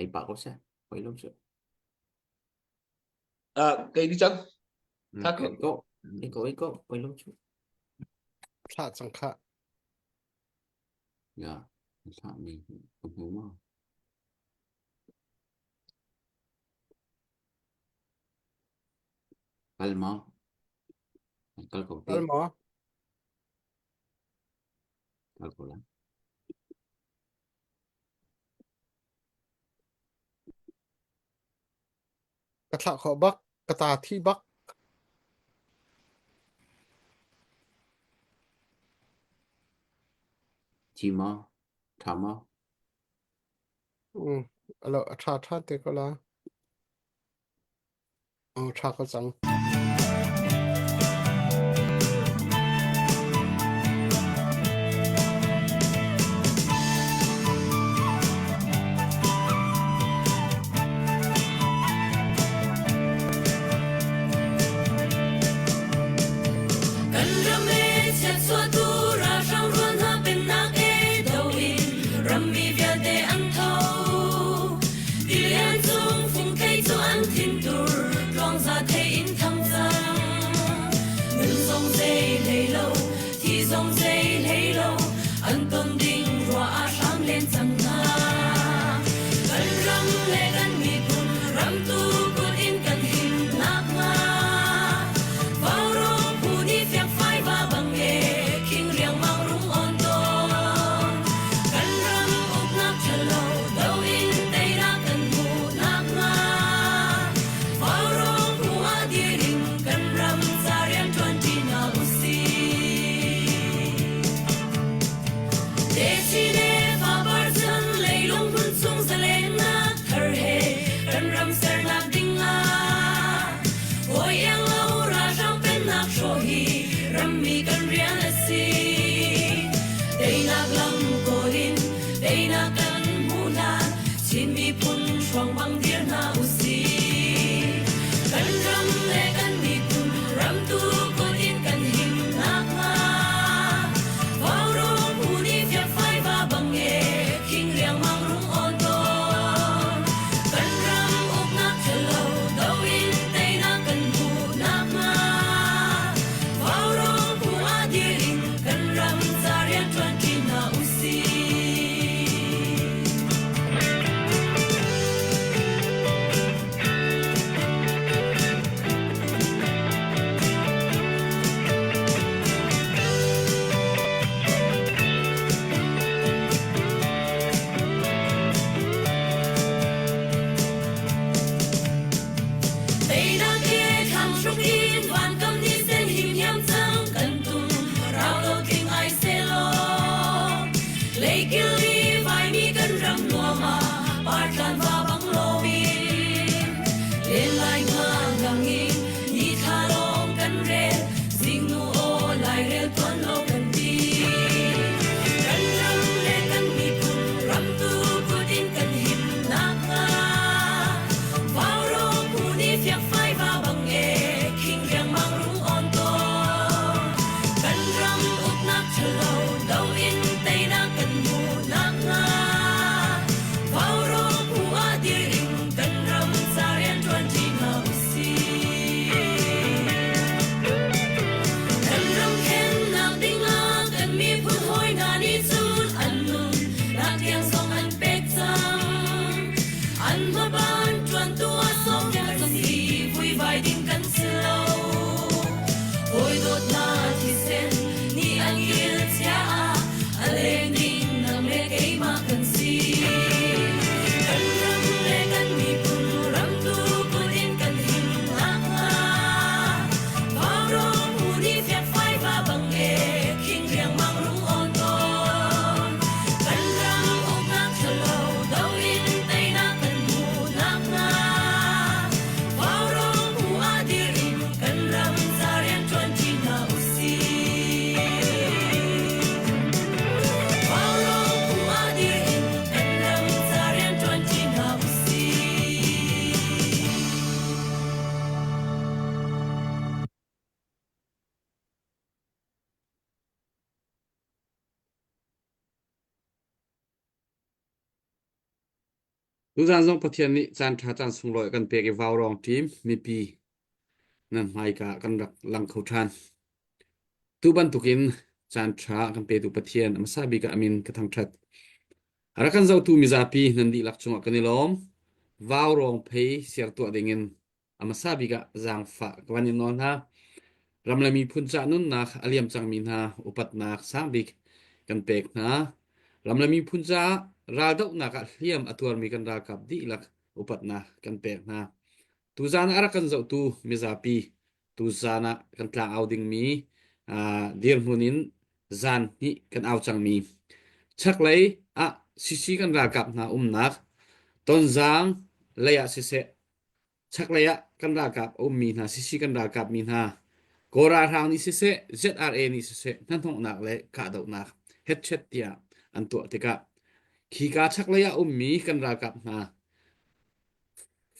Ei pah ko seh. Poi lo cu. Ah, kei di cang. Tha ko. Ko. Ei ko, ei ko. Poi lo cu. Thlah cang khah. Ya, thlah mi ka hmu ma. Kal ma. Kal ko te. Kal maw? Kal ko la. Ka thlah khawh bak, ka ta thi bak. Thi maw? Ṭha maw? Alo, a ṭha ṭha te ko la. Ṭha ko cang. Kan ram e chiatchuahtu ralhrang rual hna pennak e do in rammi vialte an tho. Tilian cung fungthei cu an thintur tluangza thei in thang cang. Nun zong zei hlei lo, thi zong zei hlei lo, an ton ding ruah ah hram len cang hna. Kan ram le kan miphun ramtu kut in kan him nakhnga Vaurawng phu nih fiakfai va bang e khing riangmang rung on tawn. Kan ram uknak ṭhalo do in teinak kan hmuh nakhnga Vaurawng phu ah dir in kan ram ca rianṭuan ṭi hna usih. Techin le fapar chan leilung hmun chung zalennak thar he kan ram sernak ding ah hawi iang lo ralhrang pennak hrawh hi rammi kan rian a si. Teinak lam kawl in teinak kan hmuh hlan Chin miphun hruang bang dir hna usih. Kan ram le kan miphun ramtu kut in kan him nakhnga Vaurawng phu nih fiakfai va bang e khing riangmang rung awn tawn. Kan ram uknak ṭhalo do in teinak kan hmuh nakhnga Vaurawng phu ah dir in kan ram ca rianṭuan ṭi hna usih. Tuzaan zong Pathian nih caan ṭha caan sunglawi a kan pek i vaurawng team mipi nan hmaika kan rak lang kho ṭhan. Tu bantukin caan ṭha kan petu Pathian a hmasa bik ah a min ka thangṭhat. A rak kan zohtu mizapi nan dihlak cungah kan i lawm. Vaurawng phei siar tuah dingin A hmasa bik ah zaangfah ka van in nawl hna. Ram le miphun cah nunnak a liam cangmi hna upatnak sangbik kan pek hna. Ram le miphun caah raldohnak ah hliam a tuarmi kan ralkap dihlak upatnak kan pek hna. Tuzaan ah a rak kan zohtu mizapi tuzaan ah kan tlangau dingmi uh, dirhmun in zan hnih kan au cangmi chaklei ah CC kan ralkap hna umnak Tonzang lei ah siseh Chaklei ah kan ralkap a ummi hna sisi kan ralkap mi hna Kawl ralhrang nih siseh ZRA nih siseh hnahnawhnak le kahdohnak hetchet tiah an tuah tikah khika chaklei ah ummi kan ralkap hna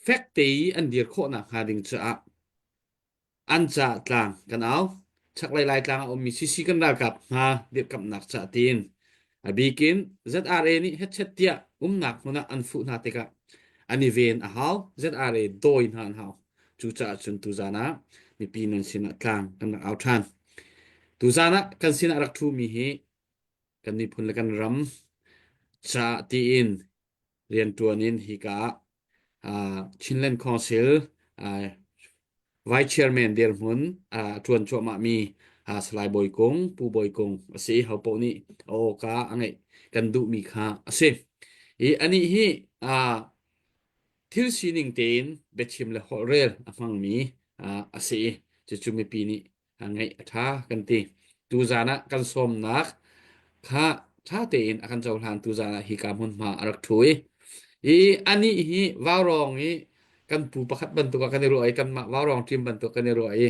fek te i an dir khawhnak hnga ding caah An caah tlang kan au. Chaklei Laitlang a ummi CC kan ralkap hna dirhkamhnak cah tiin a bikin ZRA nih hetchet tiah umnak hmun ah an fuh hna tikah an i ven a hau. ZRA dawi hna an hau. Cucaah cun tuzaan ah mipi nan sinah tlang kan rak au ṭhan. Tuzaan ah kan sinah rak ṭhumi hi kan miphun le kan ram caah tiin rianṭuan in hika ah Chinland Council Vice Chairman dirhmun a ṭuan cuahmahmi Salai Bawi Kung, Pu Bawi Kung a si. Hopaoh nih a awka a ngeih kan duhmi kha a si. I anih hi thil sining tein biachim le holhrel a hmangmi a si i cucu mipi nih ngeih a ṭha kan ti. Tuzaan ah kan sawmnak kha ṭha tein a kan cohlan tuzaan ah hika hmunhma a rak ṭhu i i anih hi vaurawng i kan pu pakhat bantuk ah kan i ruah i kanmah vaurawng ṭim bantuk kan i ruah i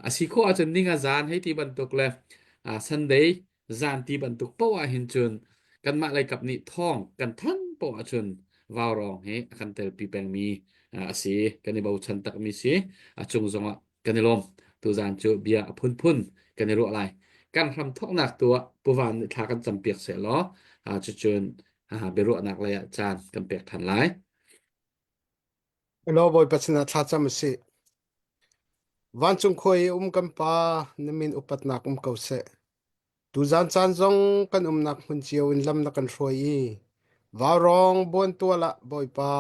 a si khawh ahcun ninga zaan hei ti bantuk le Sunday zaan ti bantuk paoh ah hin cun kanmah leikap nih thawng kan thanh paoh ahcun vaurawng hi a kan telpi pengmi a si kan i bochan takmi si a cung zongah kan i lawm. Tuzaan cu bia a phunphun kan i ruah lai. Kan hram thawknak tu ah Puvan nih thla kan campiak seh law cucun biaruahnak lei ah caan kan pek than lai. Hello Bawipa sinah thla cam a si. Vancung khua i um kan pa na min upatnak um ko seh. Tuzaan caan zong kan umnak hmun cio in lam na kan hruai i vaurawng buantual ah Bawipa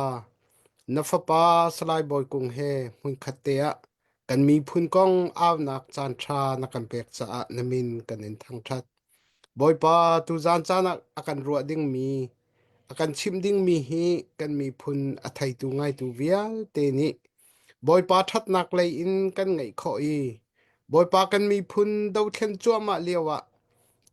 na fapa Salai Bawi Kung he hmunkhat te ah kan miphun kong aunak caanṭha na kan pek caah na min kan in thangṭhat. Bawipa tuzaan caan ah a kan ruah dingmi a kan chimh dingmi hi kan miphun a theitu ngaitu vialte nih Bawipa ṭhatnak lei in kan ngeih khawh i Bawipa kan miphun dothlen cuahmah lioah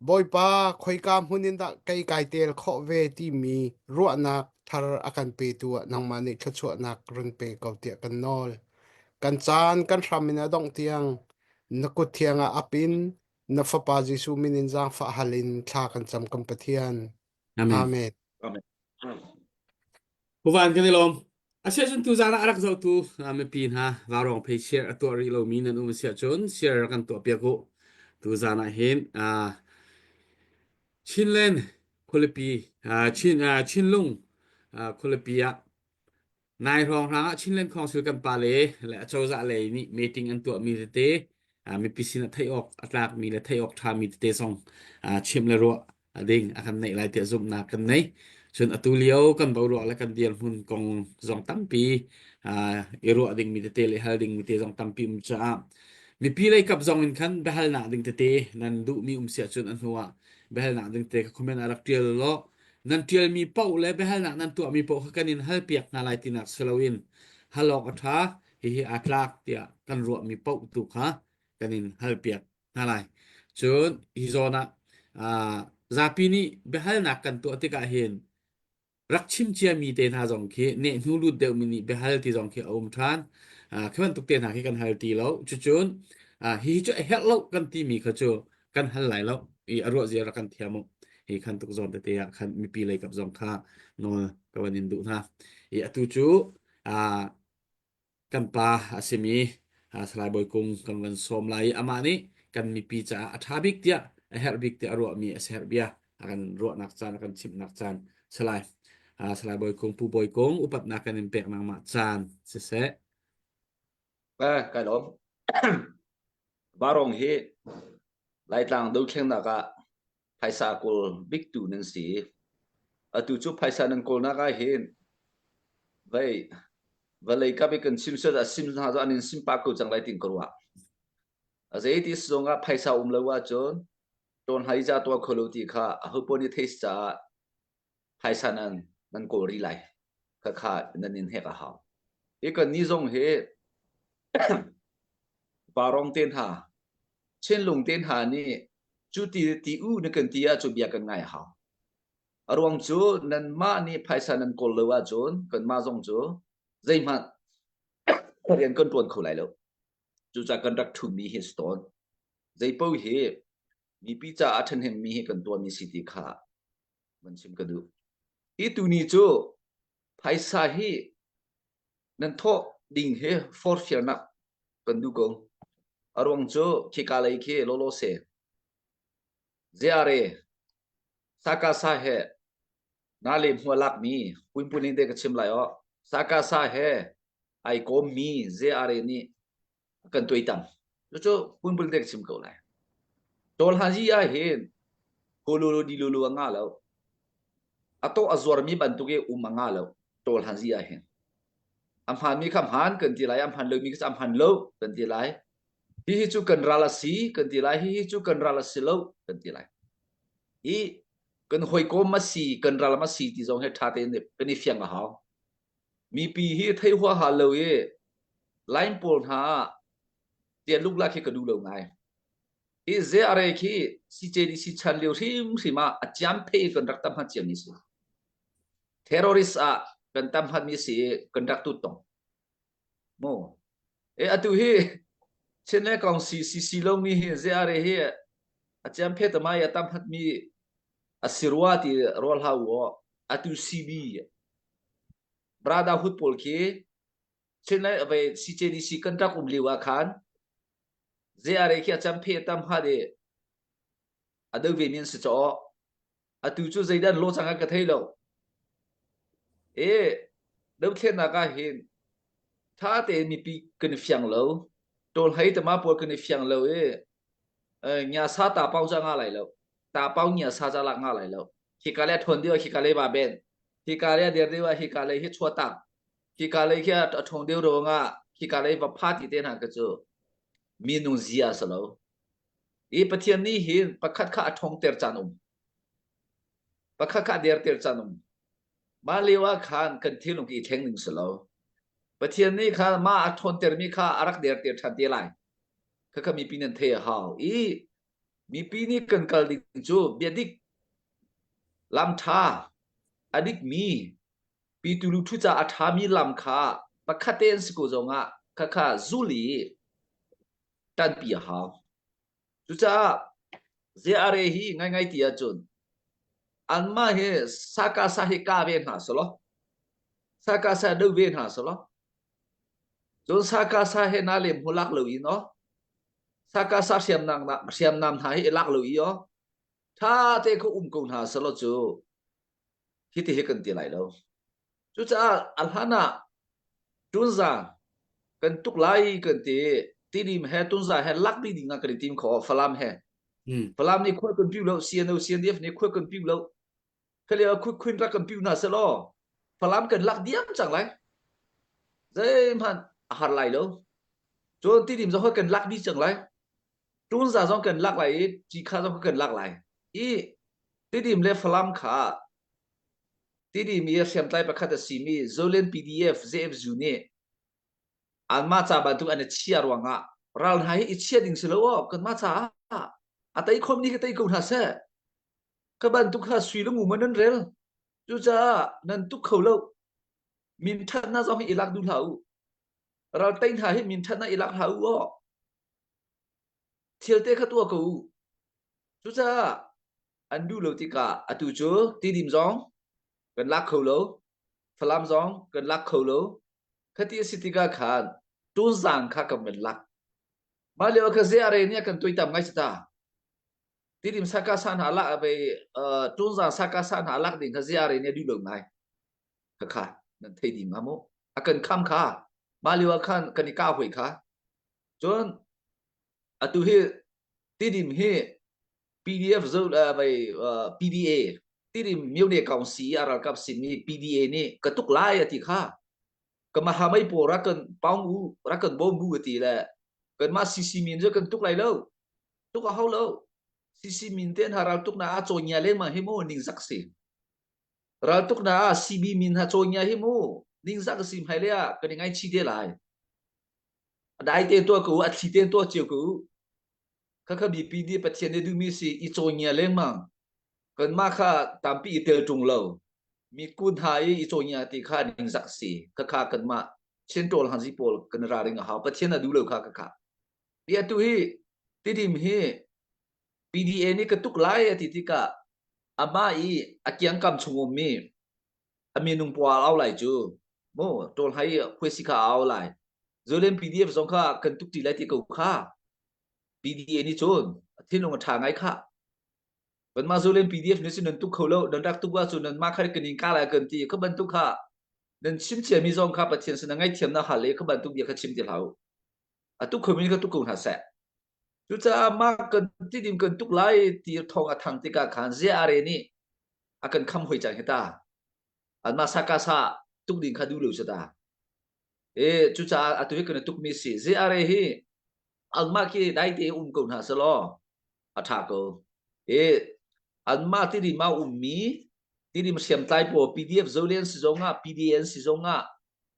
Bawipa khoika hmun in dah kei kai tel khawh ve timi ruahnak thar a kan petu ah nangmah nih thluachuahnak run pe ko tiah kan nawl. Kan caan kan hram in a dongh tiang na kut thiang ah ap in na fapa Jesuh min in zaangfah hal in thla kan cam kan Pathian. Amen. Amen. Amen. Puvan kan i lawm. Asiahcun tuzaan ah a rak zohtu mipi hna vaurawng phei share a tuah rih lomi nan um a si ahcun share kan tuah piak u. Tuzaan ah hin Chinland khualipi Chin Chinlung khualipi ah Nai hrawnghrang ah Chinland Council kan pale le acozah lei nih meeting an tuahmi tete mipi sin ah theih awk a tlakmi le theih awk ṭhami tete zong chimh le ruah a ding a kan neih lai tiah zumhnak kan nei. Cun atu lio kan boruak le kan dirhmun kong zong tampi i ruah dingmi tete le hal dingmi te zong tampi um caah mipi lei kap zong in khan biahalnak ding tete nan duhmi um si ahcun a hnu ah biahalnak ding tete kha comment ah rak ṭial law nan ṭialmi paoh le biahalnak nan tuahmi paoh kha kan in halpiak hna lai tinak si loin hal awk a ṭha hihi aa tlak tiah kan ruahmi paoh tu kha kan in halpiak hna lai. Cun hi zawn ah zapi nih biahalnak kan tuah tikah hin rak chim ciami te hna zong khi nehhnu lut deuhmi nih biahal ti zong khi a um ṭhan. Khi bantuk te hna khi kan hal ti lo. Cucun hihi cu a herh lo kan timi kha cu kan hal lai lo i a ruah zia rak kan thiam u. Hi khan tuk zawn tete ah khan mipi lei kap zong kha nawl ka van in duh hna. I atu cu kan pa a simi Salai Bawi Kung kan van sawm lai i amah nih kan mipi caah a ṭha bik tiah a herh bik tiah a ruahmi a si herh bia a kan ruahnak caan a kan chimhnak caan Salai. Salai Bawi Kung Pu Bawi Kung upatnak kan in pek nangmah caan siseh. Eh, kai lawm. Varong hi Laitlang dothlennak ah phaisa kawl biktu nan si. Atu cu phaisa nan kawlnak ah hin vei vawlei kap i kan sim set ah sim hna cu an in sim pah ko cang lai tin ka ruah. A zei ti zong ah phaisa um lo ahcun ṭawn hai za tuah kho lo ti kha aho paoh nih theih caah phaisa nan nan kawl rih lai. Khakha nan in hek a hau. Hi kan ni zong hi parong te hna Chinlung te hna nih cu ti ti u na kan ti ahcun bia kan ngai a hau. A ruang cu nanmah nih phaisa nan kawl lo ahcun kanmah zong cu zeihmanh rian kan ṭuan kho lai lo. Cucaah kan rak ṭhumi hi a si tawn. Zeipaoh hi mipi caah a ṭhahnemmi hi kan tuahmi si ti kha van chim ka duh. Hi tuni cu phaisa hi nan thawh ding hi forhfialnak kan duh ko. A ruang cu khika lei khi lawlaw se. Ziare sakasa he na le hmua lakmi puinpuning te ka chim lai o. Sakasa he ai kawmmi ZRA nih kan tuaitam. Cucu puinpul te ka chim ko lai. Tawl hazi ah hin hululu dilulu a nga lo. A to a zuarmi bantuk i um a nga lo. Tawl hazi ah hin. A hmaanmi kha hmaan kan ti lai, a hmaan lomi kha a hmaan lo kan ti lai. Hihi cu kan ral a si kan ti lai, hihi cu kan ral a si lo kan ti lai. Hi kan hawikom a si, kan ral a si ti zong hi ṭha tein kan i fiang a hau. Mipi hi thei huaha lo i line pawl hna ah tian luklak hi ka duh lo ngai. Hi ZRA khi CJDC chan lio hrimhrim ah a ciam phe kan rak tam hat ciami si. Terrorist ah kan tam hatmi si i kan rak tut tong. Mu. E atu hi Chin le kong si CC lomi hi ZRA hi a ciam phe tamai a tam hatmi a si rua ti rual hau u atu CB Brotherhood pawl khi Chinlai ve CJDC kan rak um lio ah khan ZRA khi a cam phe tam hat i a do ve mi an si caw atu cu zeidan lo cang ka thei lo e dothlennak ah hin tha tein mipi kan i fiang lo tol hei tama pawl kan i fiang lo i nya sa ta pau cha nga lai lo ta pau nya sa cha lak nga lai lo hika le thon deuh hika le ba ben hika le der deuh hika le hi chua tak hika le khi a thong deuh ro nga hika le va pha ti te hna ka cu mi nung zia sa lo i pathian nih hin pakhat kha a thong ter chan um pakhat kha der ter chan um ma lio ah khan kan thilung i thleng ning si lo pathian nih kha ma a thon ter mi kha a rak der ter than te lai khakha mipi nan thei a hau i mipi nih kan kal ding cu biadik lam ṭha a dikmi pitulu thu ca a ṭhami lam kha pakhat te an si ko zongah khakha zul i ṭanpi a hau. Cucaah ZRA hi ngaingai ti ahcun anmah hi sakasa hi ka ve hna selaw sakasa do ve hna selaw cun sakasa he na lem hu lak lo in aw sakasa hriamnam hriamnam hna hi i lak lo i aw tha te kho um ko hna selaw cu hiti hi kan ti lai lo cucaah a hlan ah tunza kan tuk lai kan ti tidim he tunza he lak ding ding ah kan i tim kho falam he falam nih khual kan piu lo CNO CNDF nih khual kan piu lo khale a khut khuin rak kan piu hna selaw falam kan lak diam cang lai zeihmanh a har lai lo cun tidim zong kan lak dih cang lai tunza zong kan lak lai i cikha zong kan lak lai i tidim le falam kha tidim i hriamtlai pakhat a simi Zolen PDF ZFU nih anmah ca bantuk an i chia ruangah ral hna hi i chia ding si lo aw kanmah caah a tei khom ni ka tei ko hna seh ka bantuk kha sui le ngu man nan rel cucaah nan tuk kho lo min ṭhatnak zong hi i lak duh hlah u ral tei hna hi min ṭhatnak i lak hlah u aw thil te kha tuah ko u cucaah an duh lo tikah atu cu tidim zong kan lak kho lo falam zong kan lak kho lo khati a si tikah khan tunzang kha kan van lak mah lio kha ZRA nih a kan tuaitam ngai si ta tidim saka sa hna lak ve tunzang saka sa hna lak ding kha ZRA nih a duh lo ngai. Khakha nan thei ding ma mu. A kan kham kha. Mah lio ah khan kan i kah hoi kha. Cun atu hi Tidim hi PDF zo vai PDA Tidim myone kaungsi a ralkap simi PDA nih ka tuk lai a ti kha. Ka mahamai pawl rak kan paung u rak kan bawm u a ti le kanmah CC min cu kan tuk lai lo. Tuk a hau lo. CC min te hna raltuk na a cawngia lengmang hi mu ningzak si. Raltuk na ah CB min ha cawngia hi mu ningzak si hmai le ah kan i ngaichih te lai. A dai te tuah ko a thli te tuah cio ko. Khakha BP nih Pathian nih duhmi si i cawngia lengmang. Kanmah kha tampi i tel ṭung lo. Mi kun hna i i cawngia ti kha ningzak si. Khakha kanmah Chin ṭawl hanzi pawl kan ra ring a hau. Pathian a duh lo kha khakha. Bi atu hi Tidim hi PDA nih ka tuk lai a ti tikah amah i a kiangkam chung ummi a minung pawl au lai cu mu ṭawl hai khuaisi kha au lai. Zolen PDF zong kha kan tuk ti lai ti ko kha. PDA nih cun a thinlung a ṭha ngai kha. Kanmah Zolen PDF nih cun nan tuk kho lo, nan rak tuk ahcun nanmah kha kan in kah lai kan ti. Kha bantuk kha nan chim ciami zong kha Pathian sin ah ngaihthiamnak hal le kha bantuk bia kha chim ti hlah u. A tuk khomi kha tuk ko hna seh. Cucaah mah kan tidim kan tuk lai ti thawng a thang tikah khan ZRA nih a kan kham hoi cang hi ta. Anmah sakasa tuk ding kha duh lo si ta. E cucaah atu hi kan i tukmi si. ZRA hi anmah khi daite um ko hna selaw a ṭha ko. E anmah tidim ah ummi tidim hriamtlai pawl PDF Zolian si zongah PDN si zongah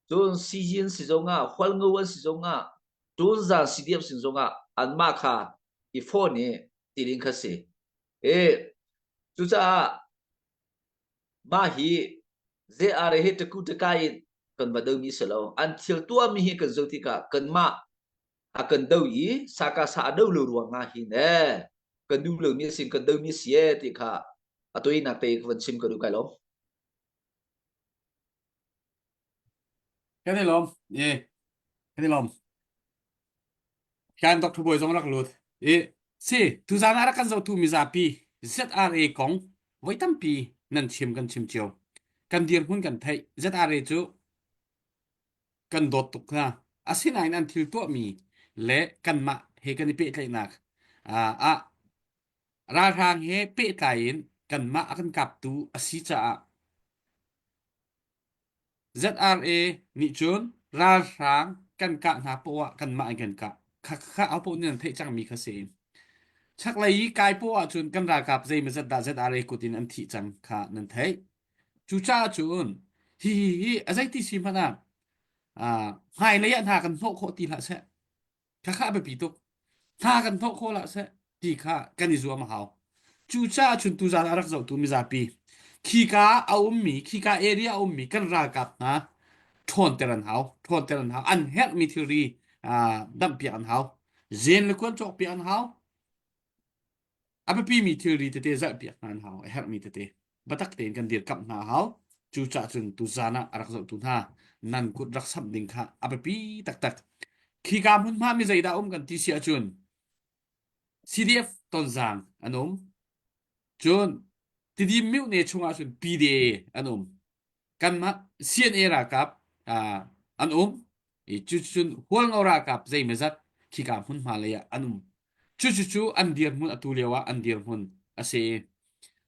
cun CG an si zongah Hualngo an si zongah Tunzang CDF sin zongah anmah kha i phone i tiling kha si. E cucaah mah hi ZRA hi taku taka in kan va domi si lo. An thil tuahmi hi kan zoh tikah kanmah a kan do i saka sa a do lo ruangah hin e kan duh lomi sin kan domi si e ti kha a toinak te ka van chim ka duh kai lo. Kan i lawm. E, kan i lawm. Kan Dr. Bawi zong rak lut. E, si, tuzaan ah rak kan zohtu mizapi ZRA kong voi tampi nan chim kan chim cio. Kan dirhmun kan theih. ZRA cu kan dawt tuk hna. Asinain an thil tuahmi le kanmah he kan i pehtlaihnak ah ralhrang he pehtlai in kanmah a kan kaptu a si caah ZRA nih cun ralhrang kan kah hna poah ah kanmah in kan kah. Khakha aho nih nan theih cangmi kha si. Chaklei i kai poah ahcun kan ralkap zeimawzat dah ZRA kut in an thih cang kha nan theih. Cucaah cun hi hi hi a zeiti si hmanh ah ah hmailei ah hna kan hnawh khawh ti hlah seh. Khakha a biapi tuk. Hna kan hnawh khawh hlah seh ti kha kan i zuam a hau. Cucaah cun tuzaan a rak zohtu mizapi khika a ummi khika area a ummi kan ralkap hna ṭhawnter an hau ṭhawnter an hau an herhmi thilri uh, damhpiak an hau zen le kuan cawkpiak an hau a biapimi thilri tete zalhpiak hna an hau a herhmi tete biatak tein kan dirkamh hna a hau cucaah cun tuzaan ah a rak zohtu hna nan kut rak samh ding kha a biapi taktak khika hmunhma mi zeidah um kan ti si ahcun CDF Tonzang an um cun Tidim myone chungah cun PDA an um kanmah CNA ralkap uh, an um i cucun Hualngo ralkap zeimazat khika hmunhma lei ah an um cucucu an dirhmun atu lio ah an dirhmun a si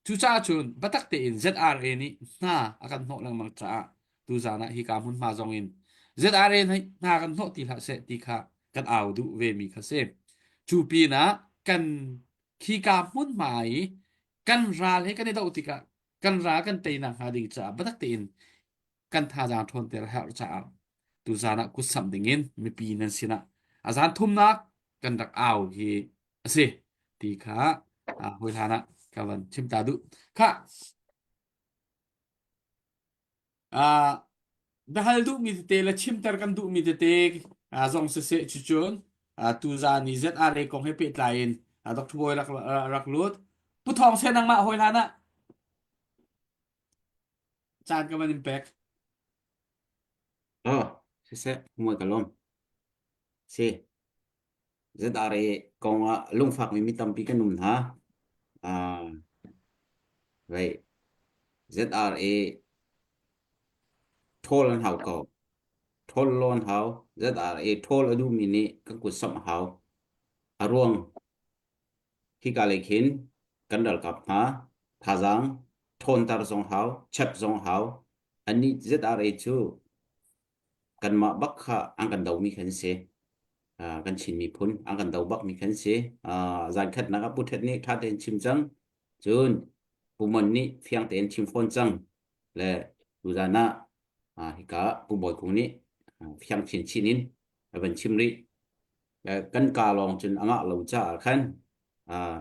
cucaah cun biatak tein ZRA nih hna a kan hnawh lengmang caah tuzaan ah hika hmunhma zong in ZRA nih hna kan hnawh ti hlah seh ti kha kan au duh ve mi kha si cu pinah kan khika hmunhma i kan ral he kan i doh tikah kan ral kan teinak hnga ding caah biatak tein kan thazaang ṭhawnter a herh caah tuzaan ah kutsamh dingin mipi nan sinah a zan thumnak kan rak au hi a si ti kha hawi hlan ah ka van chim ta duh kha uh, biahal duhmi tete le chimter kan duhmi tete uh, zong siseh cucun uh, tuzaan i ZRA kong he pehtlai in uh, Dr. Bawi rak, rak lut Pu Thawng Sen nangmah hawi hlan ah caan ka van in pek. Oh, siseh, muai ka lawm. Si, ZRA kong ah lungfakmi mi tampi kan um hna. Uh, right. ZRA Ṭhawl an hau ko. Ṭhawl law an hau. ZRA ṭhawl a duhmi nih kan kut samh a hau. A ruang hika lei khin kan ralkap hna thazaang ṭhawnter zong hau, chep zong hau. Annih ZRA cu kanmah bak kha an kan domi khan si. Uh, kan Chin miphun an kan do bakmi khan si. Uh, zan khatnak ah Pu Thet nih ṭha tein chim cang. Cun Pu Mon nih fiang tein chim fawn cang. Le tuzan ah uh, hika Pu Bawi Kung nih uh, fiang chinchin in a van chim rih. Le kan ka lawng cun a ngah lo caah khan uh,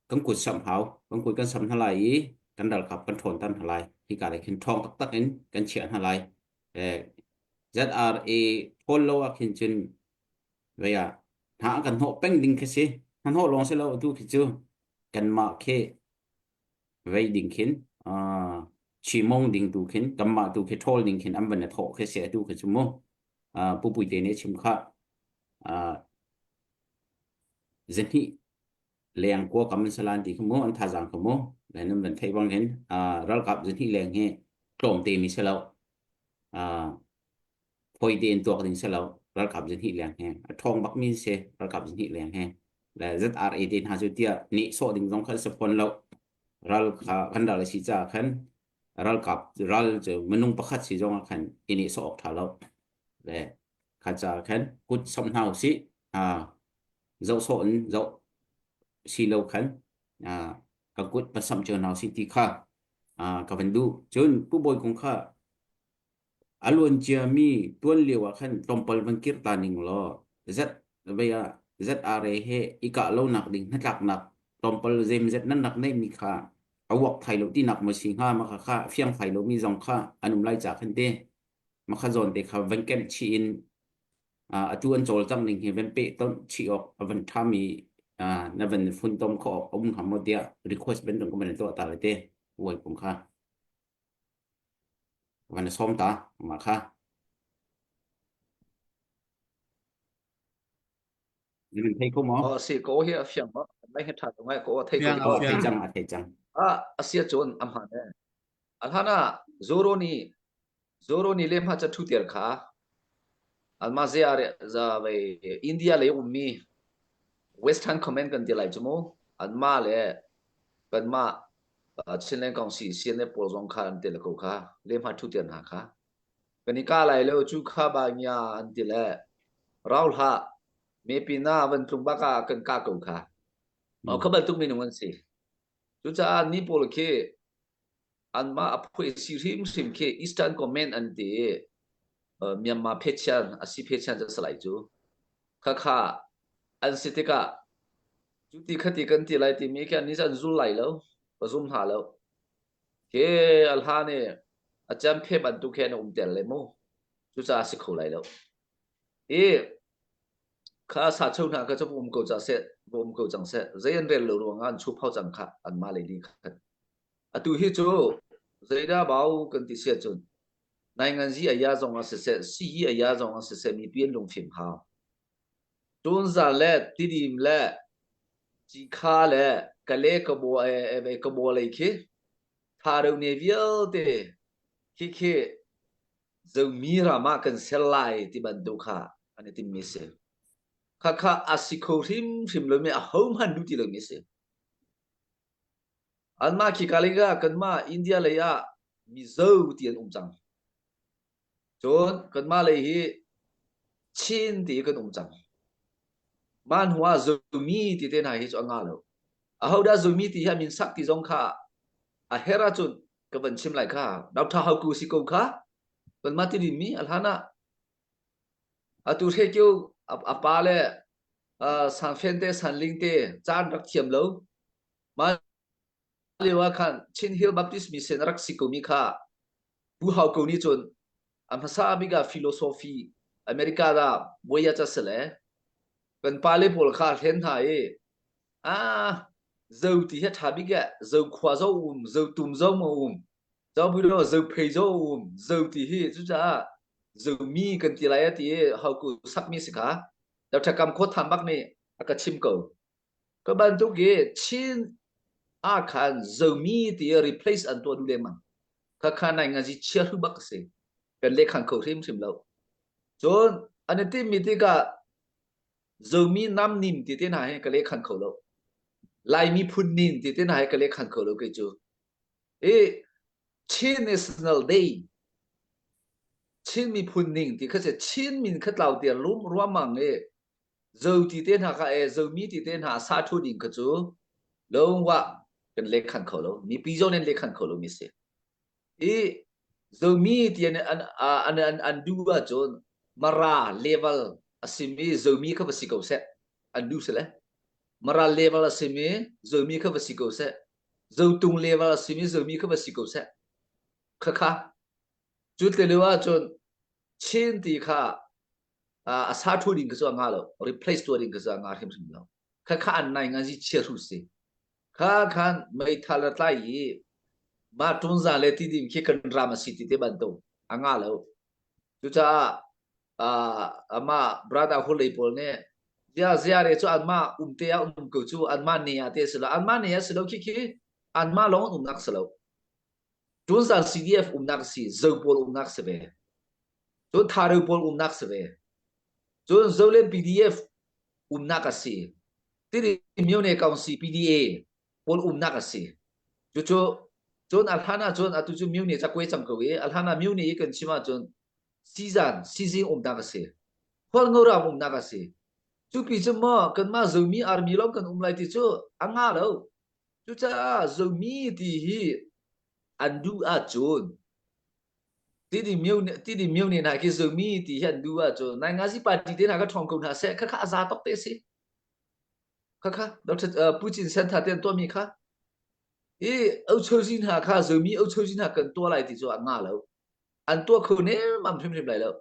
kan kut samh hau. Kan kut kan samh hna lai i kan ralkap kan ṭhawnter hna lai. Hika lei khin ṭhawng taktak in kan chiah hna lai. Eh, ZRA ṭhawl lo ah khin cun vei ah hna an kan hnawh peng ding khi si. Hna hnawh lawng si lo atu khi cu kanmah khi vei ding khin uh, chimong ding tu khin kanmah tu khi ṭhawl ding khin an van i thawh khi si atu khi cu mu. Uh, Pu Puite nih a chim kha. Uh, zahnih leng kua kam an salan ti kha mu an thazaang kha mu le nan van theih bang hin ralkap zahnih leng hi tlawmte mi si lo phoi tein tuak ding si lo ralkap zahnih leng hi a ṭhawng bak mi si ralkap zahnih leng hi le ZRA te hna cu tiah nih sawh ding zong kha si fawn lo ral kha kan ral a si caah khan ralkap ral cu minung pakhat si zong ah khan i nih sawh awk ṭha lo le kha caah khan kut samh hna usih zoh sawh in zoh si lo khan ka kut va samh cio hna usih ti kha ka van duh. Cun Pu Bawi Kung kha a luan ciami tuan lio ah khan tlawmpal van kir ta ning law Z vei ah ZRA he i kah lonak ding hnatlaknak tlawmpal zeimzet nan rak neihmi kha a uak thai lo tinak maw si hnga ma kha kha fiang thai lomi zong kha an um lai ca khan te ma kha zawn te kha van kemh chih in atu an cawlcangh ning hi van pehtonh chih awk a van ṭhami na van funtom khawh awk a um hnga maw tiah request bantuk ka van tuah ta le te uai kong kha van sawm ta mah kha nan thei ko maw? Oh si ko hi a fiang ma mai he tha ngai ko a thei ko a thei cang a thei cang a asia chun am han e alhana zoro ni Zoro nih lehhmah ca ṭhu ter kha anmah zei ah za vei India lei ummi Western Command kan ti lai cu mu anmah le kanmah Chinland Council CNA pawl zong kha an ti le ko kha lehhmah ṭhu ter hna kha kan i ka lai lo cu kha ba ngia an ti le rau hlah mepina van tlung bak ah kan ka ko kha kha bantuk minung an si cucaah ni pawl khi anmah a phuai si hrimhrim khi Eastern Command an ti i Myanmar phechian a si phechian cu salai cu khakha an si tikah cu ti khati kan ti lai timi khi an an zul lai lo ka zum hna lo khi a hlan i a cem phe bantuk he an um tel le mu cucaah si kho lai lo i kha sa cho hna kha cu um ko ca seh um ko cang seh zei an rel lo ruangah an chup hau cang kha anmah lei ni khan Atu hi cu zeidah bau kan ti si ahcun nainganzi a ya zong ah siseh, sii a ya zong ah siseh mipi an lungfim hau. Tunzar le Tidim le Cikha le Kale Kabaw e Kabaw lei khi Tharo ne vialte khi khi zomi ram ah kan ser lai ti bantuk kha an i timmi si. Khakha a si kho hrimhrim lomi ahohmanh duh ti lomi si. Anmah khika lei ah kanmah India lei ah Mizo ti an um cang. Cun kanmah lei hi Chin ti kan um cang. Mah hnu ah Zomi ti te hna hi cu a nga lo. Ahodah Zomi ti hi a min sak ti zong kha a her ahcun ka van chim lai kha. Doctor Hauku si ko kha. Kanmah ti mi a hlan ah atu hre kio a pa le Sanfen te Sanling te caan rak thiam lo. Mah lio ah khan Chin Hill Baptist Mission a rak si komi kha Pu Hau Ko nih cun a hmasa bik ah philosophy America da buai ca si le kan pale pawl kha hlen hna i ah zo ti hi ṭha bik eh zo khua zo um zo tum zo ma um zo bu zo phei zo um zo ti hi cucaah zo mi kan ti lai ti i hau ku sakmi si kha Dr. Kam Khaw Tham bak nih a ka chim ko Ka bantuk i Chin ah khan Zomi ti replace an tuah duh lengmang. Khakha nai ngazi chia hru bak si. Kan lekhan kho hrimhrim lo. Cun an i timmi tikah Zomi namnim ti te hna hi ka lekhan kho lo. Laimi phun nin ti te hna hi ka lekhan kho lo kei cu. I Chin National Day Chin miphun ning ti kha si Chin min kha tlau tiar lum ruamang i Zo ti te hna kha e Zomi ti te hna sa thu ding kha cu longwa kan lekhan kho lo mipi zong nan lekhan kho lo mi si i Zomi ti an an an an, an du ahcun Mara level a simi Zomi kha va si ko seh an du sile Mara level a simi Zomi kha va si ko seh Zotung level a simi Zomi kha va si ko seh khakha cu te lio ahcun Chin ti kha a sa thu ding kha cu a nga lo replace tuah ding kha cu a nga hrimhrim lo kha kha an nai nga zi chia hru si kha khan meithal a tlai i ma tunza le ti dim khi kan ram a si ti te bantuk a nga lo cucaah ama brother hulei pawl nih zia zia re cu anmah um te ah um ko cu anmah ne ah te si lo anmah ne ah si lo khi khi anmah lawng umnak si lo tunzan CDF umnak si zo pawl umnak si ve Cun Tharu pawl umnak si ve. Cun Zolen PDF umnak a si. Tiri Myone Council PDA pawl umnak a si. Cucu cun a hlan ahcun atu cu Myone cakwe cang ko i a hlan ah Myone i kan chim ahcun sizan sizing umnak a si. Hualngo ram umnak a si. Cupi cu maw kanmah Zomi army lawng kan um lai ti cu a nga lo. Cucaah Zomi ti hi an duh ahcun Tidi myo tidi myo ne hna khi zomi ti hi an duh ahcun nai ngazi party te hna kha ṭhawng ko hna seh kha kha a za tok te si kha kha Dr. Pu Cin Sen tha te an tuahmi kha i Ochozi hna kha zomi Ochozi hna kan tuah lai ti cu a nga lo an tuah kho nemam hrimhrim lai lo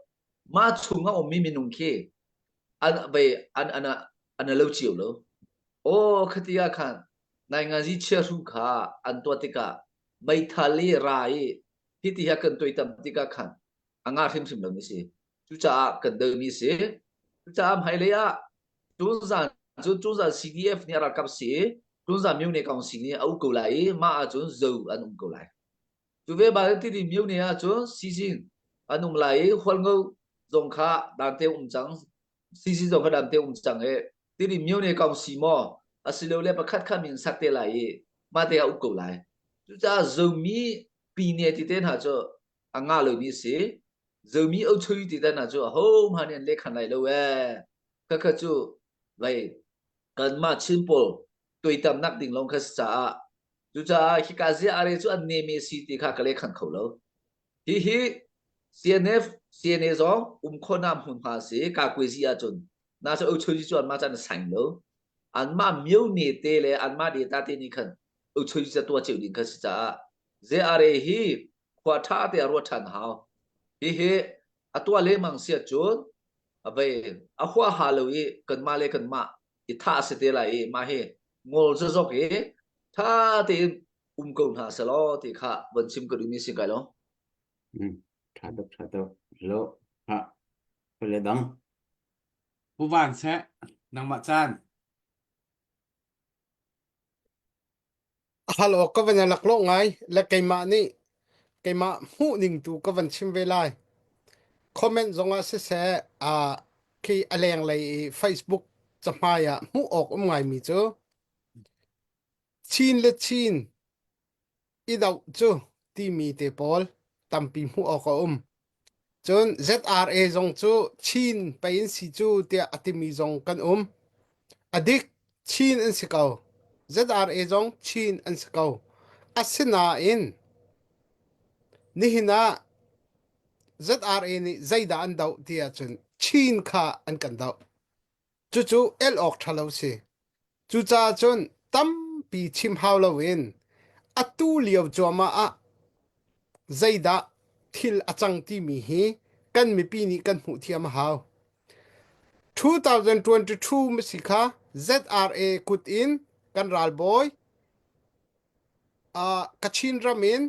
ma chung a ummi minung khi an bei an an an lo cio lo o khati ah khan nai ngazi chia hru kha an tuah tikah meithal i ra i hiti ha kan tuaitam tikah khan a nga hrimhrim lomi si. Cucaah kan domi si. Cucaah hmailei ah Tunzan cu Tunzan CDF nih a ralkap si i Tunzan Myone Council nih a uk ko lai i mah ahcun zo an um ko lai. Cu ve bal tiri Myone ahcun Sizing an um lai i Hualngo zong kha dante um cang Sizing zong kha dante um cang i tiri Myone Council maw asilole pakhat kha min sak te lai i mah te ah uk ko lai. Cucaah Zomi pine ti te hna cu a ngah lomi a si. Zomi ochui ti te hna cu ahohmanh nih an lehkhan lai lo ee. Khakha cu vei kanmah Chin pawl tuaitamnak ding lawng kha si caah cucaah hika ziah are cu an neme si ti kha ka lehkhan kho lo. Hihi CNF, CNA zong um khawhnak hmunhma a si kakuazi ahcun. Na cu ochui cu anmah cu an saing lo. Anmah myo ne te le anmah data te nih khan uchui ca tua cio ding kha si caah JRA hi khua ṭha te a ruat ṭhan hau. Hihi a tuah lengmang si ahcun a vei a huaha lo i kanmah le kanmah i thah a si te lai i mah hi ngol zazok i ṭha tein um ko hna selaw ti kha von chim ka duhmi si kai lo. Mm, ṭha tuk ṭha tuk. Lo ha le dang. Pu Van seh nangmah caan. Hal awk ka van i laklawh ngai le keimah nih keimah hmuh ning tu ka van chim ve lai. Comment zongah siseh uh, khi a lenglei i Facebook cahmai ah hmuh awk um ngaimi cu Chin le Chin i doh cu timi te pawl tampi hmuh awk a um. Cun ZRA zong cu Chin pei in si cu tiah a timi zong kan um. A dik Chin an si ko. ZRA zong Chin an si ko. Asinain nihin ah ZRA nih zeidah an doh ti ahcun Chin kha an kan doh. Cucu el awk ṭha lo si. Cucaah cun tampi chim hau loin atu lio cuahmah ah zeidah thil a cang timi hi kan mipi nih kan hmuh thiam a hau. 2022 masi kha ZRA kut in kan ralbawi uh, Kachin ram in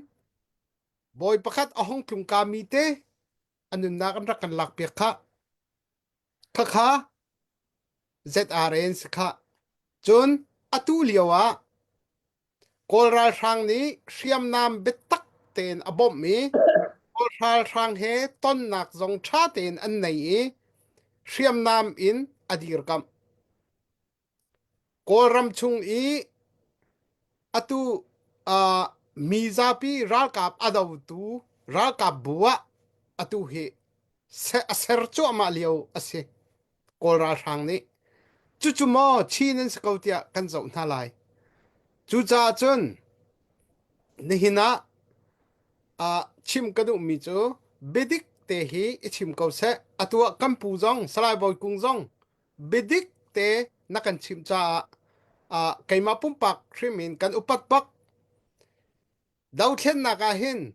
bawi pakhat a hung tlung kami te a nunnak an rak kan lakpiak khah. Khakha ZRA an si khah. Cun atu lio ah Kawl ralhrang nih hriamnam biatak tein a bawmh i Kawl ralhrang he tonnak zong ṭha tein an nei i hriamnam in a dirkamh. Kawlram chung i atu uh, mizapi ralkap a dotu ralkap bu ah atu hi a ser cuahmah lio a si. Kawl ralhrang nih. Cucu maw Chin an si ko tiah kan zoh hna lai. Cucaah cun nihin ah uh, chim ka duhmi cu biadik te hi i chim ko seh. Atu ah kan pu zong Salai Bawi Kung zong biadik te na kan chimh caah uh, keimah pumpak hrim in kan upat bak. Dothlennak ah hin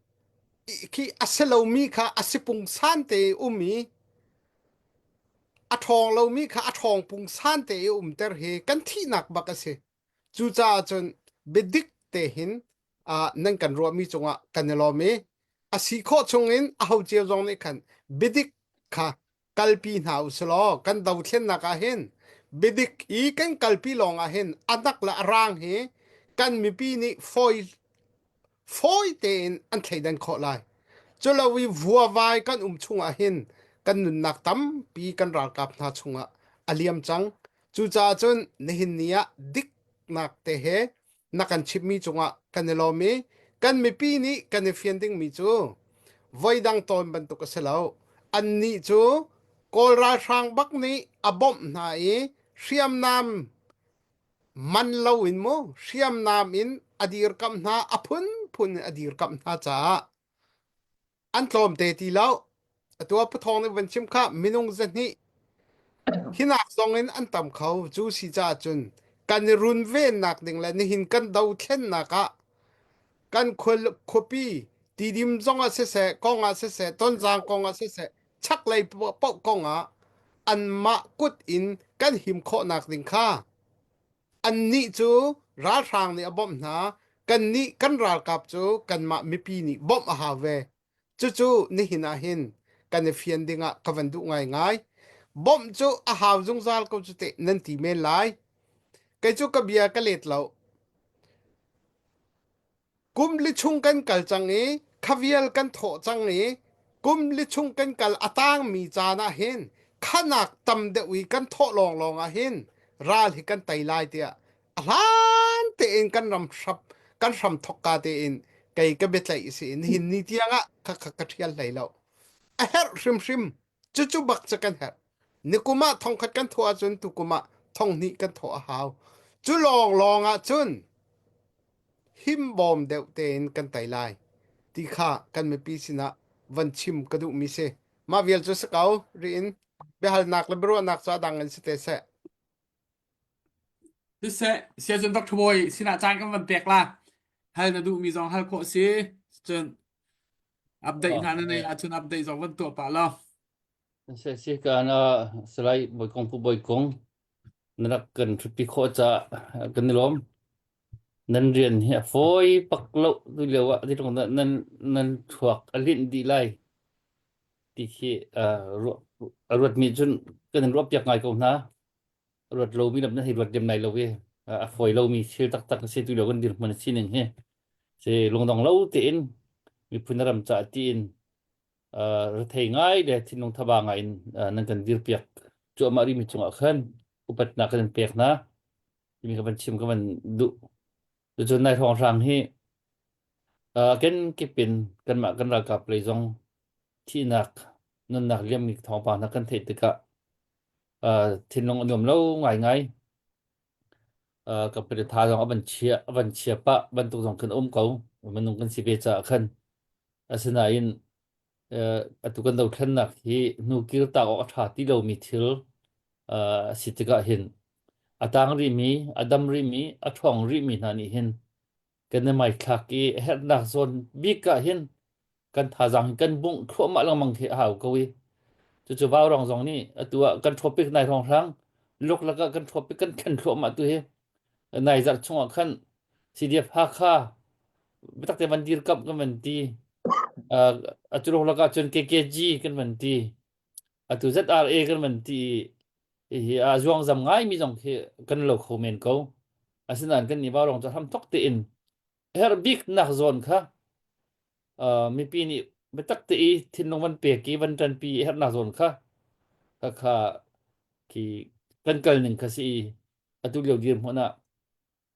khi a si lomi kha a si pungsan te i um i a ṭhawng lomi kha a ṭhawng pungsan te i umter hi kan thihnak bak a si. Cucaah cun biadik te hin uh, nan kan ruahmi cungah kan i lawm i a si khawh chungin aho cio zong nih khan biadik kha kalpi hna usilaw kan dothlennak ah hin biadik i kan kalpi lawng ah hin a nak le a rang hi kan mipi nih fawi fawi tein an thleidan khawh lai. Culo i vuavai kan um chungah hin kan nunnak tampi kan ralkap hna chungah a liam cang. Cucaah cun nihin ni ah diknak te he na kan chimhmi cungah kan i lawm i kan mipi nih kan i fian dingmi cu voidang tawn bantuk a si lo. Annih cu Kawl ralhrang bak nih a bawmh hna i hriamnam man loin mu hriamnam in a dirkamh hna a phunphun in a dirkamh hna caah an tlawmte ti lo. Atu ah Pathawng nih van chim kha minung zahnih hinak zong in an tam kho. Cu si caah cun kan i runvennak ding le nihin kan dothlennak ah kan khuapi Tidim zong ah siseh, kong ah siseh, Tonzang kong ah siseh, chaklei paoh kong ah anmah kut in kan him khawhnak ding kha annih cu ralhrang nih a bawmh hna. Kannih kan ralkap cu kanmah mipi nih bawmh a hau ve. Cucu nihin ah hin kan i fian dingah ka van duh ngaingai. Bawmh cu a hau zungzal ko cu teh nan ti men lai. Kei cu ka bia ka let lo. Kum li chung kan kal cang i khavial kan thawh cang i kum li chung kan kal a tangmi caan ah hin khanak tam deuh i kan thawh lawnglawng ah hin ral hi kan tei lai tiah a hlan tein kan ram hrap kan hram thokka tein kei ka biatlaih si nihin ni tiang ah ka ka ka ṭhial hlei lo a herh hrimhrim cucu bak cu kan herh nikum ah thongkhat kan thawh ahcun tukum ah thonghnih kan thawh a hau cu lawng lawng ah cun himbawm deuh tein kan tei lai ti kha kan mipi sinah van chim ka duhmi si mah vial cu si ko riin biahalnak le biaruahnak cu a dang in si te seh Siseh, siacun Dr. Bawi sinah caan kan van pek la. Hal na duhmi zong hal khawh si. Cun update hna na nei ahcun update zong van tuah pah law. Si si kan Salai Bawikong Pu Bawikong na rak kan ṭhutpi khawh caah kan i lawm. Nan rian hi a fawi pak lo tu lio ah zeitluk dah nan nan thluak a linh dih lai ti khi ruah a ruatmi cun kan in ruahpiak ngai ko hna. Ruat lomi lam nan hei ruat lem lai lo i a fawi lomi thil taktak a si tu lio kan dirhmun a sining hi. Si lungdong lo tein miphun ram caah tiin rethei ngai le thinlung thaba ngai in nan kan dirpiak cuahmah rihmi cungah khan upatnak kan in pek hna. Timi ka van chim ka van duh. Cucun nai hrawnghrang hi kenkip in kanmah kan ralkap lei zong thihnak nunnak liammi thawngpang hna kan theih tikah thinlung a nuam lo ngaingai. Ka tha zong a van chia a van chia pah bantuk zong khin a um ko. Minung kan si ve caah khan. Asinain atu kan dothlennak hi hnu kir tak awk a ṭha ti lomi thil a si tikah hin a tang rihmi, a dam rihmi, a ṭhawng rihmi hna nih hin kan i maithlak i herhnak zawn bik ah hin kan thazaang hi kan bungh thluahmah lengmang khi a hau ko i cucu vaurong zong nih atu ah kan ṭhawpik nai hrawnghrang luklak ah kan ṭhawpik kan thlen thluahmah tu hi nai zarh chungah khan CDF Hakha biatak te van dirkamh kan van ti uh, atu luklak ah cun KKG kan van ti atu ZRA kan van ti i hi a zuangzam ngaimi zong khi kan lo kho men ko. Asinain kan nih vaurong cu hramthok tein herh biknak zawn kha. Uh, mipi nih biatak te i thinlung van pek i van ṭanpi i herhnak zawn kha kha kha khi kan kal ning kha si i atu lio dirhmun ah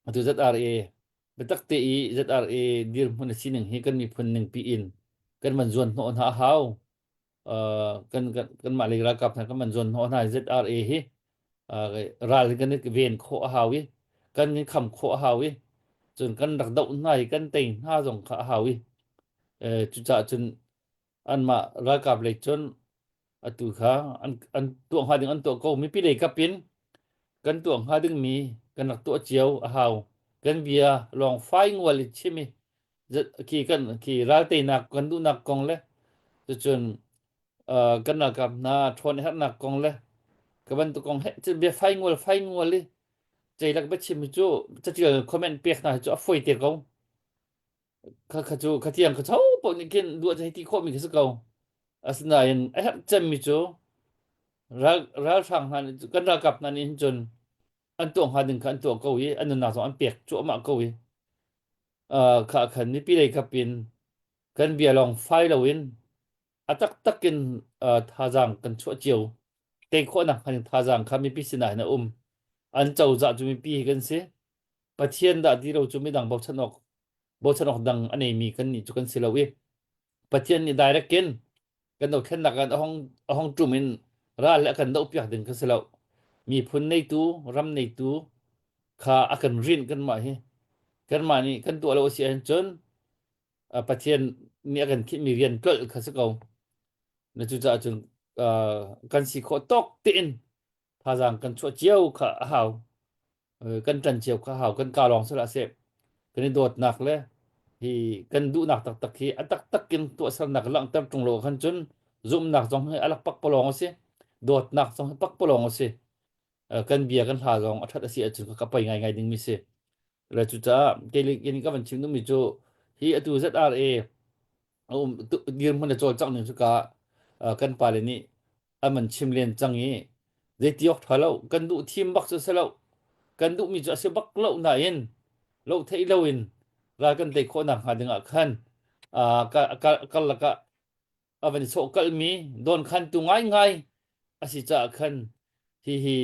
atu ZRA biatak te i ZRA dirhmun a sining hi kan miphun ning pi in kan van zuan hnawh hna a hau. Uh, kan kan kanmah lei ralkap hna kan van zuan hnawh hna ZRA hi uh, ral hi kan i ven khawh a hau i kan i kham khawh a hau i cun kan rak doh hna i kan tei hna zong kha a hau i eh, cucaah cun anmah ralkap lei cun atu kha an an tuah hnga ding an tuah ko mipi lei kap in kan tuah hnga ding mi kan rak tuah cio a hau kan bia lawng fai ngual i chim i khi kan khi ral teinak kan duhnak kong le cucun uh, kan ralkap hna ṭhawn herhnak kong le ka bantuk kong he bia fai ngual fai ngual i ceilak biachim hi cu catial comment pek hna hi cu a foi te ko kha kha cu kha tiang kha cho paoh nih khin duah cu hei ti khawhmi khi si ko. Asinain a herh cemmi cu ral ralhrang hna nih kan ralkap hna nih hin cun an tuah hnga ding kha an tuah ko i an nunnak zong an pek cuahmah ko i uh, kha khan mipi lei kap in kan bia lawng fai loin a taktak in uh, thazaang kan chuah cio tei khawhnak hnga ding thazaang kha mipi sinah hin a um an cozah cu mipi hi kan si Pathian dah ti lo cu midang bochan awk bochan awk dang a neimi kan nih cu kan si lo i Pathian nih direct in kan dothlennak in a hong a hong ṭum in ral le a kan dohpiak ding kan si lo. Miphun neitu, ram neitu kha a kan rinh kanmah hi. Kanmah nih kan tuah lo a si ahcun Pathian nih a kan khinh-mi rian tlolh kha si ko. Na cucaah cun kan si khawh tawk tein thazaang kan chuah cio kha a hau. Kan ṭan cio kha hau kan ka lawng sihlah seh kan i dawtnak le hi kan duhnak taktak hi a taktak in tuahsernak langhter ṭung lo khan cun zumhnak zong hi a lak pakpalawng a si dawtnak zong hi pakpalawng a si kan bia kan hla zong a ṭhat a si ahcun ka poi ngaingai dingmi si le cucaah kei kei ka van chim duhmi cu hi atu ZRA a um dirhmun a cawlcangh ning cu ka kan pale nih an van chim len cang i zeiti awk ṭha lo kan duh thim bak cu si lo kan duhmi cu a si bak lo nain lo theih loin ral kan tei khawh nak hnga ding ah khan kar lakah a van i sawh kalmi dawnkhantu ngaingai a si caah khan hihi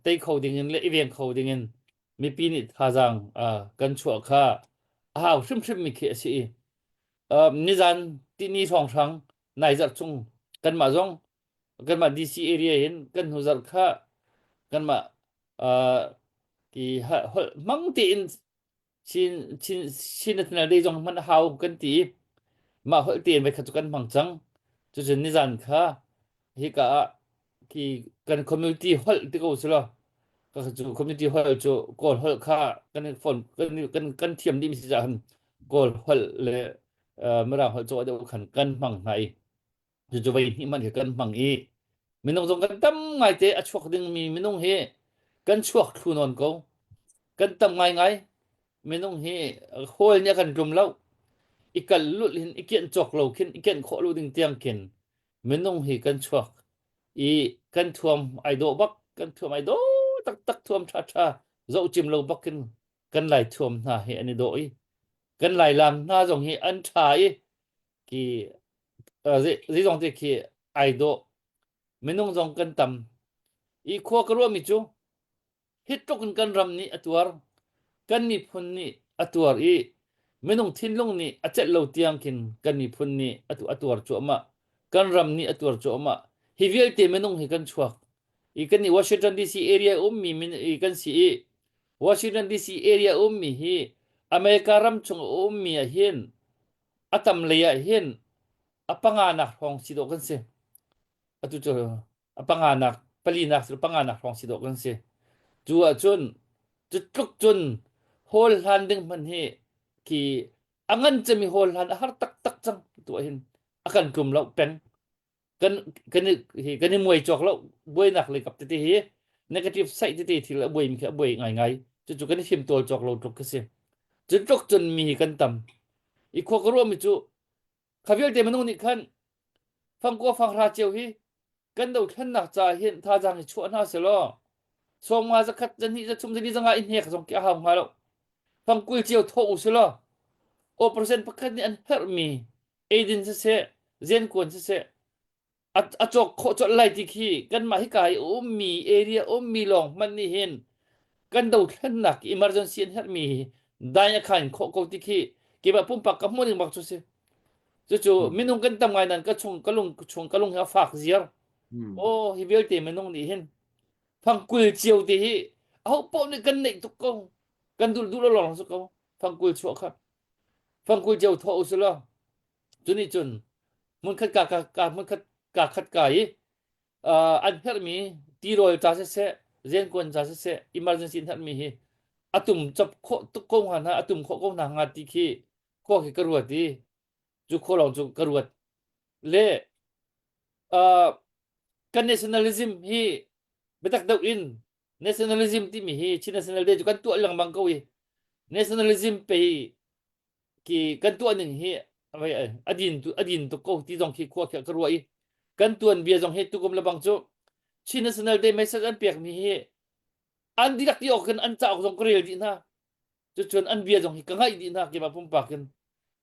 tei kho ding in le i veng kho ding in mipi nih thazaang kan chuah kha a hau hrimhrim mi khi a si i nizan tihni hrawnghrang nai zarh chung kanmah zong kanmah DC area hin kan hnu zarh kha kanmah ti holh hmang tein Chin Chin Chin National Day zong hman a hau kan ti i mah holh tein voi khat cu kan hmang cang. Cucun nizan kha hika ah khi kan community holh ti ko silo ka cu community holh cu Kawl holh kha kan phone kan kan kan thiam dih mi si caah Kawl holh le Mirang holh cawh deuh khan kan hmang hna i Cucu voi hnih hmanh khi kan hmang i minung zong kan tam ngaite a chuak dingmi minung hi kan chuak thlu nawn ko. Kan tam ngaingai. Minung hi hawl nih a kan tlum lo. I kal lulh hin i kianh cawk lo khin i kianh khawh lo ding tiang khin minung hi kan chuak i kan thuam ai dawh bak kan thuam ai dawh taktak thuam ṭhaṭha zoh cim lo bak khin kan lai thuam hna hi an i dawh i kan lai lam hna zong hi an ṭha i khi zeizong te khi ai dawh minung zong kan tam i khua ka ruahmi cu hi tluk in kan ram nih a tuar kan miphun nih a tuar i minung thinlung nih a celh lo tiang khin kan miphun nih a tu a tuar cuahmah kan ram nih a tuar cuahmah hi vialte minung hi kan chuak i kan nih Washington DC area ummi min i kan si i Washington DC area ummi hi America ram chung a ummi ah hin a tam lei ah hin a panganak hrawng si dawh kan si. Atu cu a panganak palinak cu panganak hrawng si dawh kan si. Cu ahcun cu tluk cun hawl hlan ding hmanh hi khi a ngan cemi hawl hlan a har taktak cang tu ah hin a kan tlum lo peng. Kan kan hi kan i muai cawk lo buainak lei kap tete hi negative side tete thil a buai mi khi a buai ngaingai. Cucu kan i fimtawl cawk lo tluk khi si. Cu tluk cun mi hi kan tam. I khua ka ruahmi cu kha vialte minung nih khan fangkua fanghra cio hi kan dothlennak ca hin thazaang hi chuah hna selaw sawmnga zakhat zahnih zathum zali zanga i hnek zong ki a hau hnga lo fangkul cio thawh u selaw Operation pakhat nih an herhmi eidin siseh, zenkuan siseh, a, a cawk khawh colh lai ti khi kanmah hika i ummi area ummi lawng hmanh nih hin kan dothlennak emergency an herhmi hi dai a khain khawh ko ti khi keimah pumpak ka hmuh ning bak cu si. Cucu minung kan tam ngai nan ka chung ka lung chung ka lung hi a fak ziar. Oh hi vialte minung nih hin fangkul cio te hi aho paoh nih kan neih tuk ko. Kan duh duh lo lawng su ko. Fangkul chuah kha. Fangkul cio thawh u sulaw cunih cun hmunkhat ka ka ka hmunkhat ka khat ka i uh, an herhmi tirawl ca siseh zenkuan ca siseh emergency an herhmi hi atum chop khawh tuk ko hnga hna atum khawh ko hna hnga ti khi khua khi ka ruat i cu khua lawng cu ka ruat le uh, kan nationalism hi biatak deuh in nationalism timi hi Chin National Day cu kan tuah lengmang ko i nationalism pe ki kan tuah ning hi a din tu a din tuk ko ti zong khi khua khi ka ruah i kan tuan bia zong hi tukum lebang cu Chin National Day message an pek mi hi an dihlak ti awk khin an cauk zong ka rel dih hna cucun an bia zong hi ka ngaih dih hna keimah pumpak in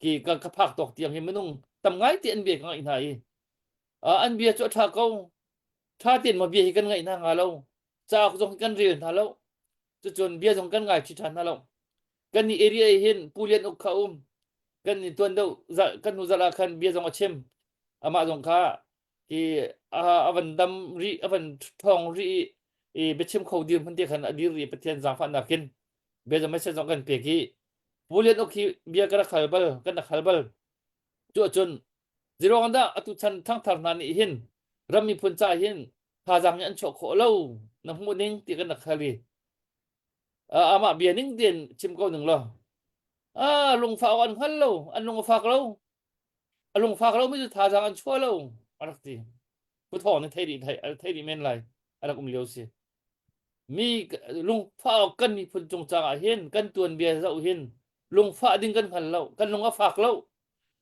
ki ka ka phak tawk tiang hi minung tam ngai ti an bia ka ngaih hna i an bia cu a ṭha ko ṭha tein ma bia hi kan ngaih hna hnga lo cauk zong hi kan rel hna lo cucun bia zong kan ngai ṭhi ṭhan hna lo kan ni area hin Pu Lian Uk kha um kan ni tuan deuh kan hnu zarh ah khan bia zong a chim amah zong kha i a van dam rih a van ṭhawng rih i biachim kho dir hmun te khan a dir rih Pathian zaangfahnak in bia zong message zong kan pek i Pu Lian Uk hi bia ka rak hal bal kan rak hal bal cu ahcun Zeiruang dah atu chan ṭhangthar hna nih hin ram miphun ca hin thazaang hi an chuah khawh lo na hmuh ning ti kan rak hal i amah bia ning tein chim ko ning law ah lungfah awk an hngal lo an lung a fak lo a lungfak lo mi cu thazaang an chuah lo a rak ti pu thawng nih thei rih thei rih men lai a rak um lio si mi lungfah awk kan miphun cungcang ah hin kan tuanbia zoh hin lungfah ding kan hngal lo kan lung a fak lo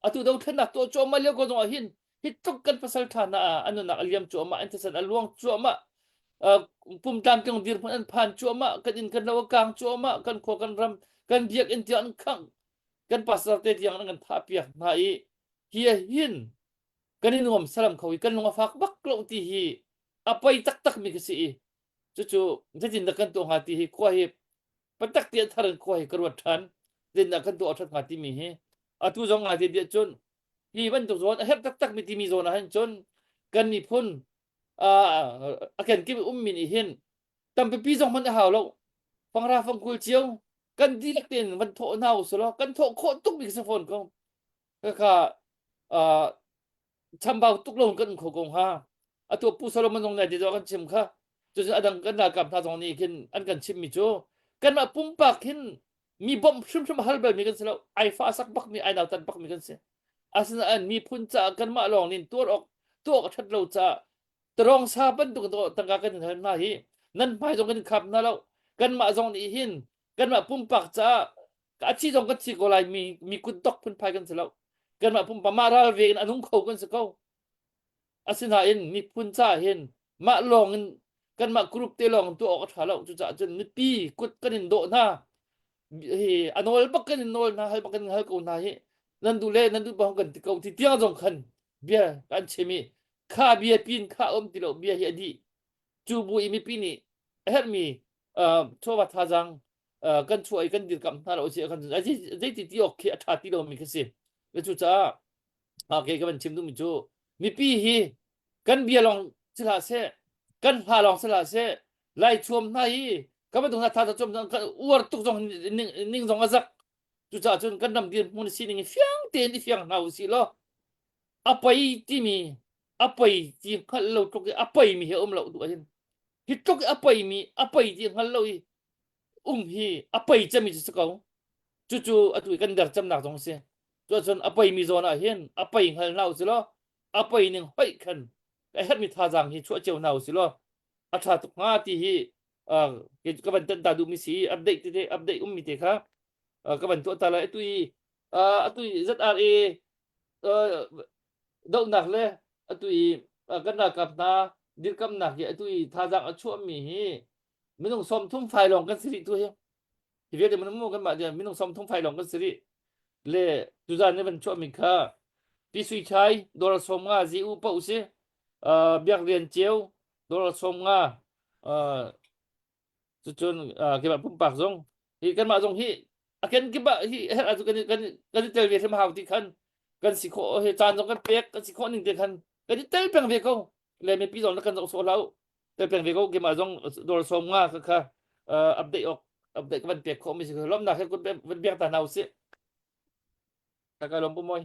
atu dothlennak tuah cuahmah lio ko zong ah hin hi tluk kan pasal ṭha hna an nunnak a liam cuahmah an thisen a luang cuahmah pum tlamtling dirhmun an phan cuahmah kan inn kan lo a kang cuahmah kan khua kan ram kan biakinn tiang an khangh kan pastor te tiang an kan thah piak hna i hi hin kan i nuam salam kho i kan lung a fak bak lo ti hi a poi taktak mi ka si i cucu zeitin dah kan tuah hnga ti hi khua hi patak ti a thar in khua hi ka ruat ṭhan zeitindah kan tuah ṭhat hnga timi hi atu zong ngai te bia cun hi bantuk zawn a herh taktak mi timi zawn ah hin cun kan miphun a kenkip ummi nih hin tampipi zong hmanh a hau lo fangra fangkul cio kan dihlak tein van thawh hna usulaw kan thawh khawh tuk mi si fawn ko kaka chambau tuk lo kan um kho ko hnga atu Pu Solomon zong nih ti kan chim kha cucun adang kan ralkap hna zong nih khin an kan chimh mi cu kanmah pumpak hin mi bawmh hrimhrim hal bal mi kan si lo ai fa sak bak mi ai nautan bak mi kan si asinain miphun caah kanmah lawng nin tuar awk tuah awk a ṭhat lo caah tarong sa bantuk tangka kan hal hna hi nan hmai zong kan khap hna lo kanmah zong nih hin kanmah pumpak caah a thi zong kan thi ko lai mi mi kut dok phunphai kan si lo kanmah pumpak mah ral ve in a nung kho kan si ko asinain miphun caah hin mah lawng in kanmah group te lawng in tuah awk a ṭha lo cucaah cun mipi kut kan in dawh hna hi a nawl bak kan in nawl hna hal bak kan in hal ko hna hi nan duh le nan duh bang kan ti ko ti tiang zong khan bia kan chim i kha bia pin kha um ti lo bia hi a dih cu bu i mipi nih a herhmi chawva thazaang kan chuah i kan dirkamh hna lo si kan zeiti ti awk khi a ṭha ti lomi khi si cucaah okay ka van chim duhmi cu mipi hi kan bia lawng si hlah seh kan hla lawng si hlah seh lai chuam hna hi ka bantuk hna tha chuam kan uar tuk zong ning, ning zong a zak cucaah cun kan ram dirhmun sining fiang tein i fiang hna usih law a poi timi a poi ti hngalh lo tluk i a poi mi hi a um lo duh ahhin hi tluk i a poi mi a poi ti hngal lo i um hi a poi cemi cu si ko cucu atu i kan der camnak zong si cuahcun a poi mi zawn ah hin a poi hngal hna usih law a poi ning hoih khan a herhmi thazaang hi chuah cio hna usih law a ṭha tuk hnga ti hi ka van tan ta duhmi si update tete update ummi te kha ka van tuah ta lai atu i atu i ZRA dohnak le atu i kan ralkap hna dirkamnak hi atu i thazaang a chuahmi hi minung 30 fai lawng kan si rih tu hi hi vialte minung mu kan mah minung 30 fai lawng kan si rih. Le tuzan ni van chuahmi kha Pi Sui Chai dollar 50 zi u pa usi uh, Biak Lian Ceu dollar 50 uh, cucun uh, keimah pumpak zong hi kanmah zong hi a ken kip ah hi herh ahcun kan kan kan i tel ve hrim hau ti khan kan si khawh he caan zong kan pek kan si khawh ning te khan kan i tel peng ve ko le mipi zong na kan zoh sawh hlah u tel peng ve ko keimah zong dawr 50 kha kha update ok update ka van pek khawh mi si lomnak he kun van biak ta hna usih ka ka lom pu moi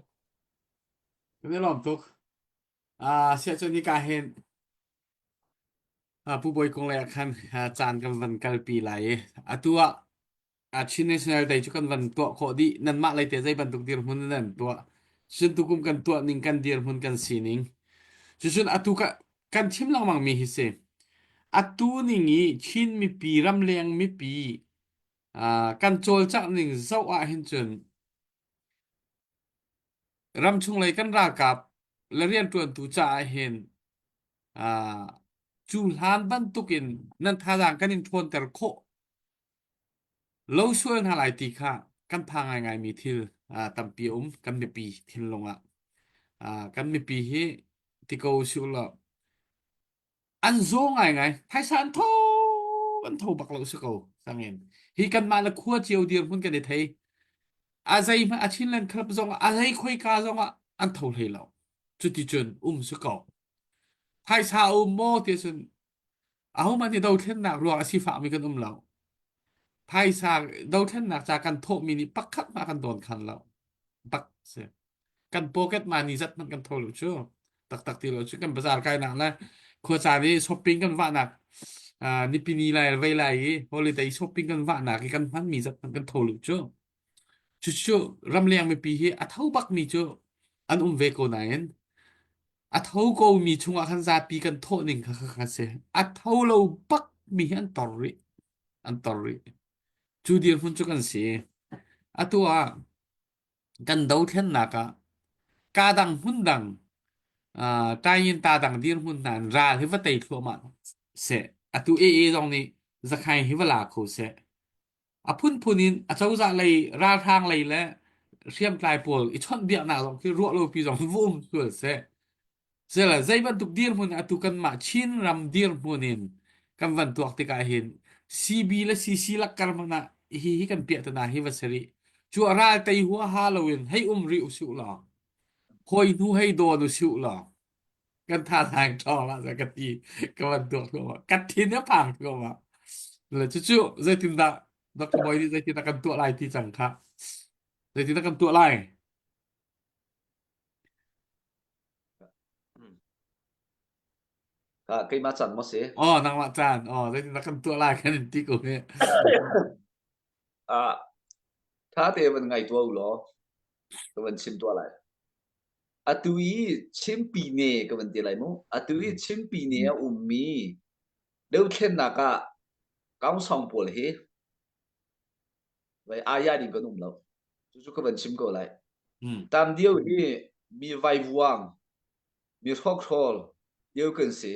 Kan i lawm tuk. Ah, siah cun hika hin ah, Pu Bawi Kung lei ah khan ah, caan kan van kalpi lai i atu ah ah, Chin National Day cu kan van tuah khawh dih. Nanmah lei te zei bantuk dirhmun in nan tuah. Cun tukum kan tuah ning kan dirhmun kan sining. Cucun atu ka kan chim lengmang mi hi si. Atu ning i Chin mipi ramleng mipi ah, kan cawlcangh ning zoh ah hin cun Ramchung lei kan ralkap le rianṭuantu caah hin uh, cu hlan bantukin nan thazaang kan in ṭhawnter khawh lo sual hna lai ti kha kan phang ngaingaimi thil uh, tampi a um kan mipi thinlung ah. Uh, kan mipi hi ti ko usih law an zaw ngaingai phaisa an tho an tho bak lo si ko sangin hi kanmah le khua cio dirhmun kan i thei a zei hmanh a Chinland Club zong a zei khoika zong ah an tho hlei lo cuti cun um si ko phaisa um maw ti cun ahohmanh nih dothlennak ruang a sifah mi kan um lo phaisa dothlennak ca kan thawhmi nih pakhat hmah kan dawn khan lo bak si kan pocket money zat hmanh kan tho lo cu taktak ti lo cu kan bazar kainak le khuacaan i shopping kan vahnak uh, nipini lai vei lai i holiday shopping kan vahnak i kan hmanmi zat hmanh kan tho lo cu cucu ramleng mipi hi a tho bakmi cu an um ve ko nain a tho ko mi chungah khan zapi kan thawh ning kha kha kha si a tho lo bak mi hi an tor rih an tor rih cu dirhmun cu kan si atu ah kan dothlennak ah kaa dang hmun dang uh, Tayin ta dang dirhmun hna in ral hi va tei thluahmah seh atu AA zong nih Zakhain hi va la kho seh a phunphun in a cozah lei ralhrang lei le hriamtlai pawl i chawnhbiaknak zong khi ruah lopi zong va um sual seh Sila zei bantuk dirhmun atu kanmah Chin ram dirhmun in kan van tuak tikah hin CB le CC lakkar hmanh ah hi hi kan piah tana hi va si rih. Cu a ral tei huaha loin hei um rih usih law hawi hnu hei dawn usih law kan thazaang ṭhawng lah ka ti ka van tuak thluahmah ka thin a phang thluahmah. Le cucu zeitindah Dr. Bawi nih zeitindah kan tuah lai ti cang kha zeitindah kan tuah lai? Ah, keimah caan maw si? Oh, nangmah caan. Oh, zeitindah kan tuah lai kan in ti ko hi. Ah, tha te van ngai tuah u law ka van chim tuah lai. Atu i Chimpi ne ka van ti lai mu. Atu i Chimpi ne a ummi dothlennak ah kaungsong pawl hi vai aya ding kan um lo. Cucu ka van chim ko lai. Hmm. Tam dio hi mi vaivuang, mi hrokhrawl dio kan si.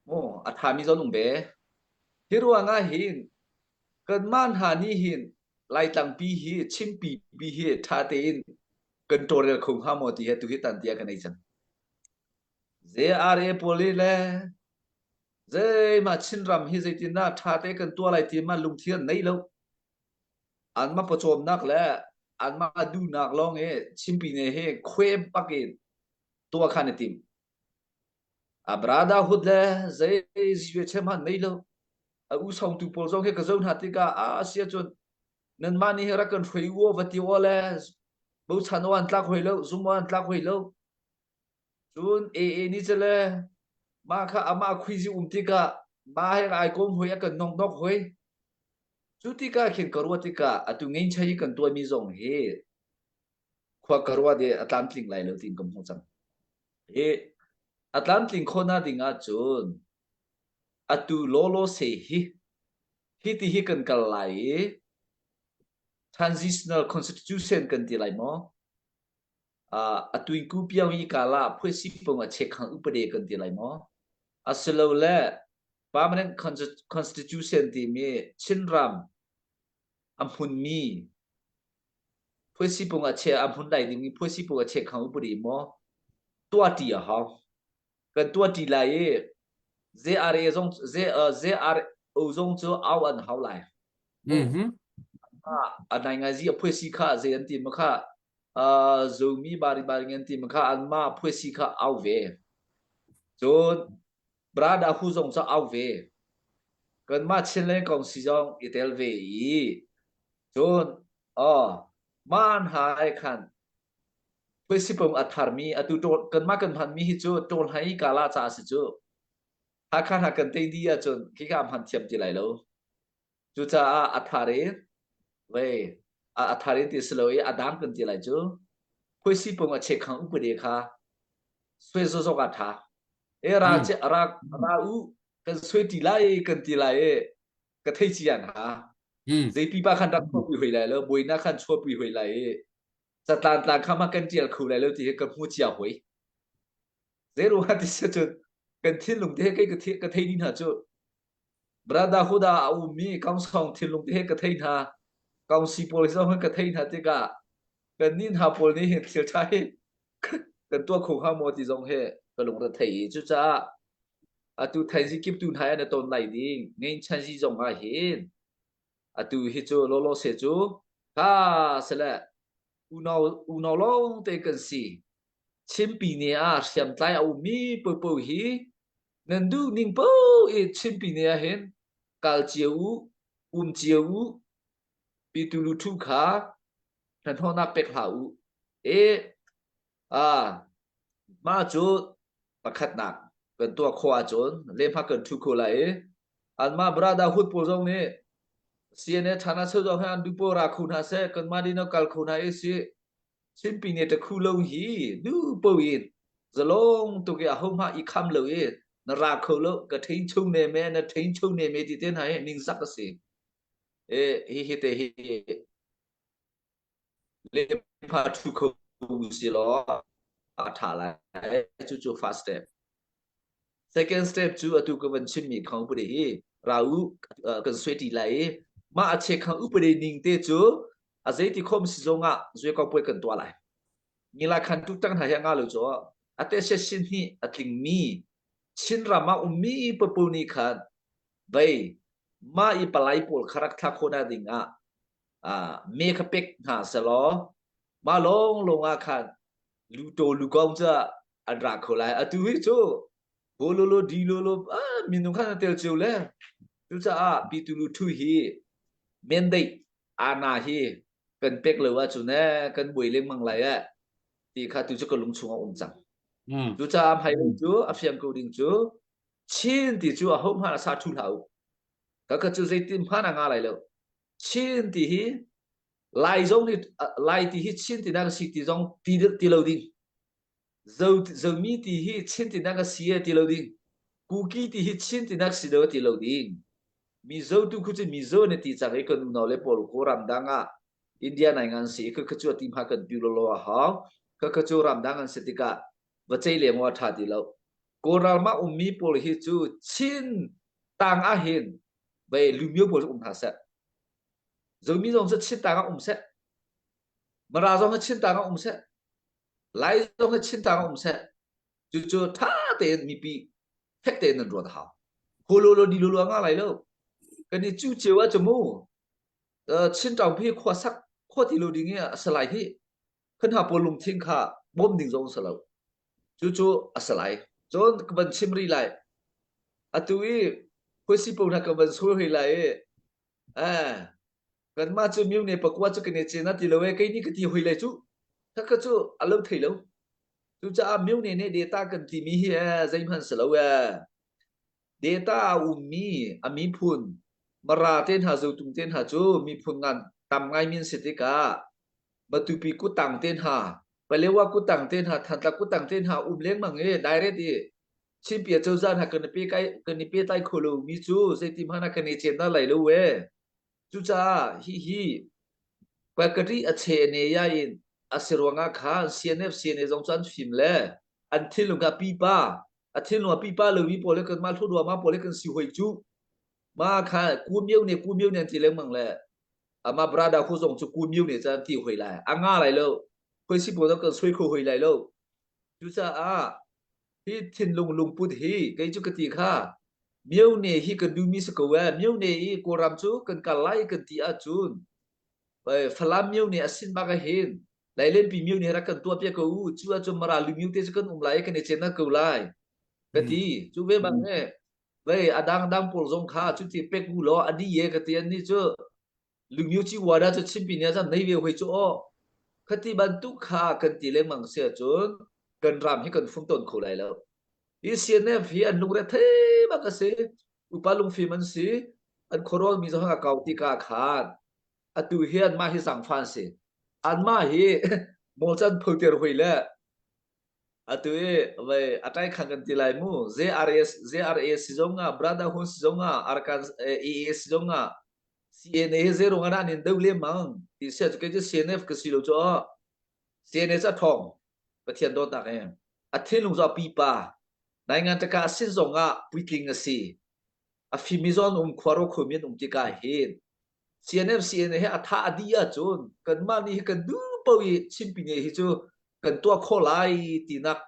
Mu a thami zon um be. Hi ruang ah hin kanmah hna nih hin Laitlangpi hi Chimpi pi hi tha tein kan tawlrel kho hnga maw ti hi tu hi tan tia kan ei cang. JRA pawl hi le zeimah Chinram hi zeitindah ṭha te kan tuah lai ti ma lungthin an nei lo. Anmah pawcawmnak le anmah duhnak lawng i Chimpi ne hi khuem pak in tuah khan i tim. A brotherhood le zei zive chem han nei lo. A u songtu pawl zong hi ka zo hna tikah a sia cun nanmah nih hi rak kan hruai u va ti aw le bochan aw an tlak hoi lo zum aw an tlak hoi lo Cun AA nih cule mah kha amah khuizi um tikah mah he ai kom hoi a kan noknok hoi. Cu tikah khin ka ruah tikah atu ngeinchai i kan tuahmi zong hi khua ka ruah de a tlamtling lai lo tiin ka hmuh cang. Hi a tlamtling khawhnak ding ahcun atu lawlaw se hi hi ti hi kan kal lai i transitional constitution kan ti lai maw? uh, atuin ku piang i kala phuasi pong a chekhang upade kan ti lai maw asilole permanent constitution timi Chinram a hmunmi Phuaisipung a che a hmun dai ding i phuaisipung a che khang upadi maw tuahṭi a hau. Kan tuahṭi lai i ZRA zong ZRO zong cu au an hau lai. Mhm. A nai ngai zi a phuaisi kha zei an ti ma kha zomi bari bari an ti ma kha anmah phuaisi kha au ve. Cun Brada hu zong cu au ve. Kanmah Chinland kong si zong i tel ve i cun aw man hai khan phuisipung a tharmi atu kanmah kan hmanmi hi cu ṭawl hai kala ca a si cu. Hakha hna kan tei dih ahcun khika hman thiam ti lai lo. Cucaah a thar in vei a thar in ti si lo i a dang kan ti lai cu. Phuisipung a chekhang upade kha sui zozok a ṭha. E ra Mm. che ra ra u kan sui ti lai kan ti lai e ka thei cian ha. Mm. Zei pipa khan rak chuahpi hoi lai lo buaina khan chuahpi hoi lai i catlan tlang kha ma kan ṭial kho lai lo ti hi ka hmu cia hoi. Zei ruangah ti si cun kan thinlung te he kei ka thei ni hna cu Brother Huda a ummi Kaungsong thinlung te he ka thei hna. Kaungsi pawl zong hi ka thei hna tikah kan nih hna pawl nih hin thil ṭha hi kan tuah kho hnga maw ti zong hi ka lungre thei i cucaah atu thaizing kip tu hna na ton lai ding ngein chanzi zong ah hin atu hi cu lolo se cu ha sele unau unau lawng te kan si Chinpi ne ah hriamtlai a ummi popo hi nan duh ning po i Chinpi ne ah hin kal cio u um cio u pitu lu thu kha hnahnawhnak pek hlah u. E ah mah cu pakhatnak kan tuah khawh ahcun lehhmah kan ṭhu kho lai i anmah brotherhood pawl zong nih CNA ṭhan ah zong hi an duh paoh ra kho hna seh kanmah nih kal kho hna i si Chinpi nih ṭakhu lo hi nu paoh in zalong tuk i ahohmah i kham lo i na ra kho lo ka ṭhein chung ne me na ṭhein chung ne me ti te hna hi ningzak a si. E hi hi te hi lepha ṭhu kho si law a ṭha lai. Cucu first step. Second step cu atu ka van chimmi khang upade hi ra u kan sui ṭi lai i mah a che khang upade ning te cu a zeiti khom si zong ah zui ko puai kan tuah lai. Ngila khan tu tang hna hi nga lo cu a te se sin hi a tlingmi Chin ram ah ummi papu nih khan vei mah i palai pawl kha rak thla khawh ding ah me kha pek hna selaw mah lawng lawng ah khan luto lukong cu an ra kho lai atu hi cu bololo dilolo minung khan an tel cio le cucaah pitu lu thu hi mandate ana hi kan pek lo ahcun eh kan buai lengmang lai eh ti kha tu cu ka lung chung a um cang cucaah hmai cu a fiang ko ding cu Chin ti cu a ho hmanh a sa thu hlah u ka ka cu zeitin hmanh a nga lai lo Chin ti hi Lai zong nih Lai ti hi Chin tinak a si ti zong ti ti lo ding. Zo Zomi ti hi Chin tinak a si e ti lo ding. Kuki ti hi Chin tinak si lo ti lo ding. Mizo tu khu cu Mizo ne ti cang i kan unau le pawl ko ramdang ah India nai ngan si ka ka cu ti hma kan pi lo lo a hau. Ka ka cu ramdang an si tikah va cei leng wa tha ti lo. Kawlral ma ummi pawl hi cu Chin tang ah hin vai lumio pawl um hna seh. Zomi zong cu Chin tang ah um seh. Mara zong hi Chin tang ah um seh. Lai zong hi Chin tang ah um seh. Cucu tha tein mipi fek tein nan ruat a hau. Holo lo di lo lo nga lai lo. Kan i cu cio ah cu mu Chin tang phi khua sak khua ti lo ding i a salai hi kan ha pawl lungthin kha bawm ding zong si lo. Cucu a salai. Cun ka van chim rih lai. Atu i khuasi po hna ka van sur rih lai i Eh, kanmah cu myone pakua cu kan i cin a ti lo e kei nih ka ti hoi lai cu. Khakha cu a lo thei lo. Cucaah myone nih data kan timi hi eh, zeihmanh si lo eh. Data a ummi a miphun Mara te hna Zotung te hna cu miphun ngan tam ngai min si tikah Matupi kutang te hna Palewa kutang te hna Thantlang kutang te hna um lengmang i direct i Chinpia cozah hna kan i pe kan i pehtlai kho lomi cu zeiti hmanh ah kan i cen hna lai lo ee. Cucaah hihi Pakari a che ne ya in a si ruangah khan CNF CNA zong cu an fim le an thinlung kha pipa a thinlung a pipa lomi pawl le kanmah hluruama pawl le kan si hoi cu ma kha ku mio ne ku mio ne an ti lengmang le. Ama brother khu zong cu kun myu nih cun ti hoi lai. A nga lai lo. Khoi si pawl kan soi kho hoi lai lo. Cucaah hi thinlung lungput hi kei cu ka ti kha myone hi kan duhmi si ko ee. Myone i Kawlram cu kan kal lai kan ti ahcun Falam myone a sin bak ahhin Lailenpi myone rak kan tuah piak ko u. Cu ahcun Mara lumyu te cu kan um lai i kan i cen ko lai. Ka ti. Cu ve bang he vei a dangdang pawl zong kha cuti pek u law a dih ye ka ti an nih cu lungyu ci wada cu chimpi nih cun nei ve hoi cu aw khati bantuk kha kan ti lengmang si ahcun kan ram hi kan fum tawn kho lai lo hi CNF hi an lungre thei bak a si upa lungfim an si an khuarual mi zong a kau ti ka khan atu hi anmah hi zangfa an si anmah hi molchan photer hui le Atu i vei a ṭai khang kan ti lai mu. JRS JRA si zong ah, Brotherhood si zong ah, Arkan AA si zong ah, CNA hi zeirung ah an in do lemmang ti sia cu kei cu CNF ka si lo cu aw. CNA cu a ṭhawng. Pathian dawtnak he. A thinlung cu a pipa. Naingan taka a sin zong ah puitling a si. A fimi zong um khuaro khomi an um tikah hin CNF CNA hi a tha a dih ahcun kanmah nih hi kan duh paoh i Chinpine hi cu kan tuah khawh lai tinak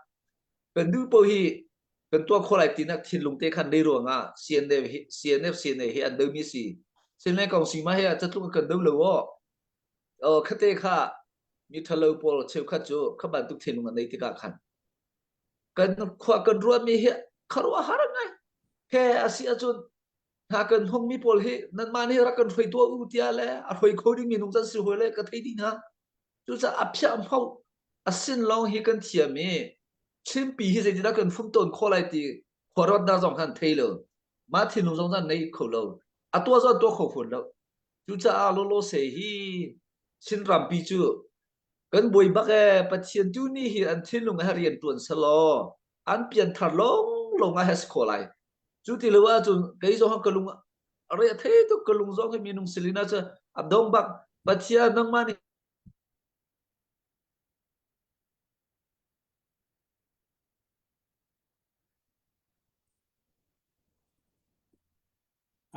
kan duh paoh hi kan tuah khawh lai tinak thinlung te khan nei ruangah CNF hi CNF CNA hi an domi si. Sinle kong si ma he catluk kan do lo aw. Oh khate kha mi thalo pawl cheukhat cu kha bantuk thinlung an nei tikah khan kan khua kan ruatmi hi kharuah har ngai he asi ahcun hna kan hongmi pawl hi nanmah nih rak kan hruai tuah u tiah le a hruai kho dingmi nung can si hawi le ka thei dih hna cucaah a phiah hmo a sin lawng hi kan thiam i Chinpi hi zeitindah kan fum tawn khawh lai ti khuaruatnak zong khan thei lo mah thinlung zong khan nei kho lo a tuah zong tuah kho fawn lo cucaah lolo se hi Chin rampi cu kan buai bak e Pathian tu nih hi an thinlung he rian tuan selaw an pianthar long long ah has kho lai Cu ti lo ahcun kei zong ka lung a re thei tuk ka lung zong hi minung silina cu a dong bak Pathian nangmah nih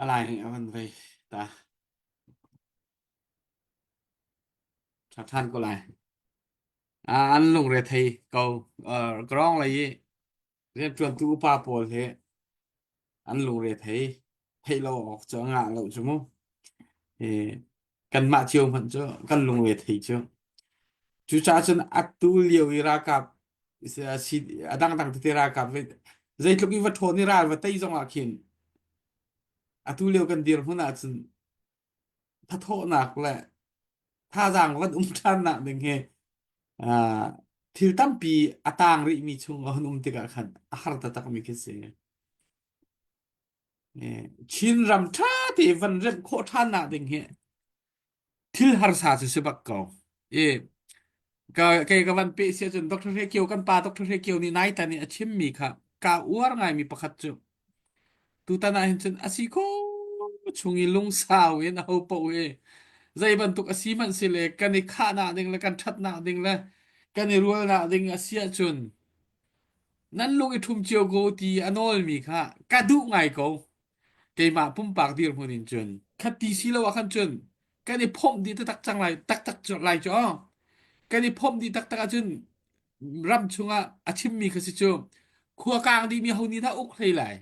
A lai a van vei ta. Ṭha ṭhan ko lai. An lungre thei ko. Ka rong lei i Rianṭuantu upa pawl hi an lungre thei theih lo awk cu a ngah lo cu mu. I kanmah cio hmanh cu kan lungre thei cu. Cucaah cun atu lio i ralkap a dangdang tete ralkap zeitluk i va ṭhawn i ral va tei zong ah khin atu lio kan dirhmun ahcun thathawhnak le thazaang van um ṭhannak ding hi uh, thil tampi a tang rihmi chung a hun um tikah khan a har taktakmi khi si. Chin ram ṭha te van remh khawh ṭhannak ding hi thil harsa cu si bak ko. I ka kei ka van pe sia cun Dr. Hre Kio kan pa Dr. Hre Kio nih nai tan i a chimmi kha ka uar ngaimi pakhat cu Tutan ah hin cun a si kho chung i lungsau in aho paoh hi zei bantuk a si hmanh si le kan i khahnak ding le kan ṭhatnak ding le kan i rualnak ding a si ahcun nan lung i ṭhum cio ko ti a nawlmi kha ka duh ngai ko. Keimah pumpak dirhmun in cun khati si lo ah khan cun kan i phomh dih taktak cang lai taktak lai cu aw. Kan i phomh dih taktak ahcun ram chungah a chimmi kha si cu khua kaang dihmi ho nih dah uk hlei lai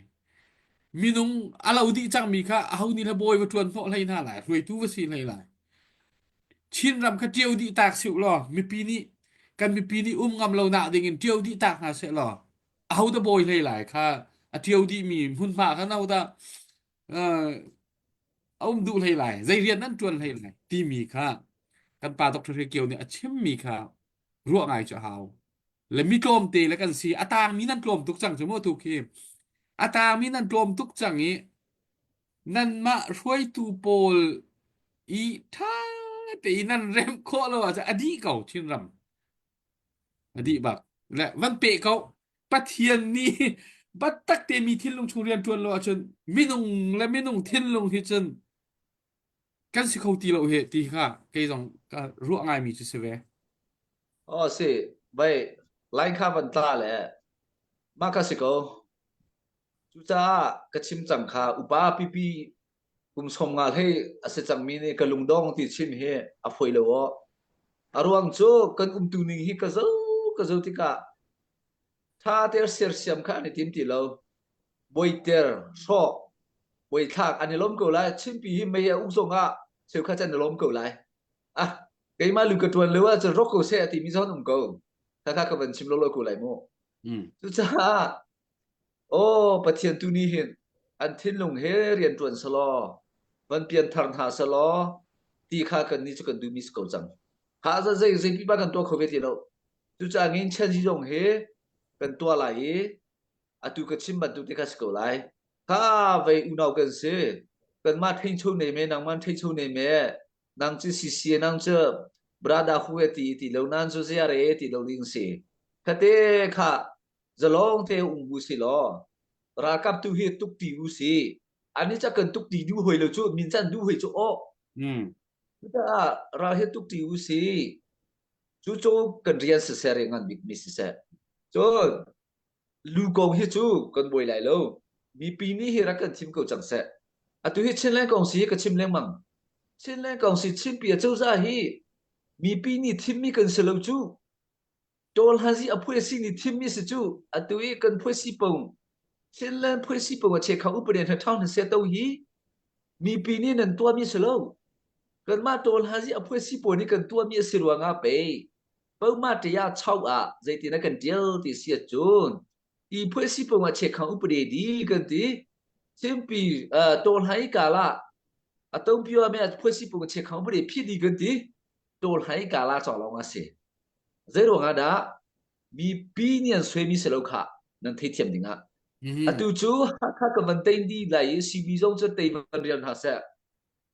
minung a lo dih cangmi kha aho nih dah bawi va ṭuan hnawh hlei hna lai hruaitu va si hlei lai Chin ram kha ṭio dih tak siu law mipi nih kan mipi nih um ngam lo nak ding in ṭio dih tak hna seh law aho dah bawi hlei lai kha a ṭio dihmi hmunhma kha aho dah a um duh hlei lai zei rian nan ṭuan hlei lai timi kha kan pa Dr. Hre Kio nih a chimmi kha ruah ngai cu a hau le mi tlawmte le kan si a tangmi nan tlawm tuk cang cu mu tu khi a tangmi nan tlawm tuk cang i nanmah hruaitu pawl i ṭha tein nan remh khawh lo ahcun a dih ko Chinram a dih bak le van peh ko Pathian nih biatak te mi thinlung chung rian ṭuan lo ahcun minung le minung thinlung hi cun kan si kho ti lo hi ti kha kei zong ka ruah ngaimi cu si ve. Oh si, vai line kha van tla le mah kha si ko. Cucaah ka chim cang kha upa pipi. Kum 50 hlei a si cangmi nih ka lungdong ti chim hi a fawi lo aw. A ruang cu kan umtu ning hi ka zo ka zo tikah ṭha te sersiam kha an i tim ti lo. Buaiter, hrawk, buaithlak an i lawm ko lai. Chinpi hi mei a uk zong ah cheukhat an i lawm ko lai. Ah, keimah lu ka ṭuan lo ahcun rawk ko seh a timi zong an um ko. Khakha ka van chim lawlaw ko lai mu. Mm. Cucaah Aw Pathian tu nih hin an thinlung he rian ṭuan selaw van pianthar hna selaw ti kha kannih cu kan duhmi si ko cang. Kha za zei zei pipa kan tuah kho ve ti lo. Cucaah nginchian hi zong hi kan tuah lai i atu ka chim bantuk te kha si ko lai. Kha vei unau kan si. Kanmah theincho nei me nangman theincho nei me nang cu CC nang cu brother hu ti ti lo nan cu ziare ti lo ding si. Khate kha zalong te um bu si law ralkap tu hi tuk ti u si ani ca kan tuk ti du hoi lo cu min chan du hoi cu o Mm. cucaah ral hi tuk ti u si cu cu kan rian siseh re ngan bik mi siseh cun lu kong hi cu kan buai lai lo mipi nih hi rak kan thim ko cang seh atu hi Chinland kong si ka chim lengmang Chinland kong si Chinpi acozah hi mipi nih thimmi kan si lo cu Tawlhazi a phuaisi nih thimmi si cu atu i kan phuaisi pung Chinland phuaisi pung a chekha upade hna ṭhang hna se to hi mipi nih nan tuahmi si lo. Kanmah tawlhazi a phuaisi pawl nih kan tuahmi a si ruangah pei poma ṭaya chau ah zeitin a kan ṭial ti si ahcun i phuaisi pung a chekha upade di kan ti Simpi tawlhai kala a tongpio me phuaisi pung a chekha upade phi di kan ti tawlhai kala chawng lawng a si. Zeiruang ah dah mipi nih an suaimi si lo kha nan theithiam ding ah. Mhm. Atu cu Hakha ka van tein di lai i CB zong cu tei van rial hna seh.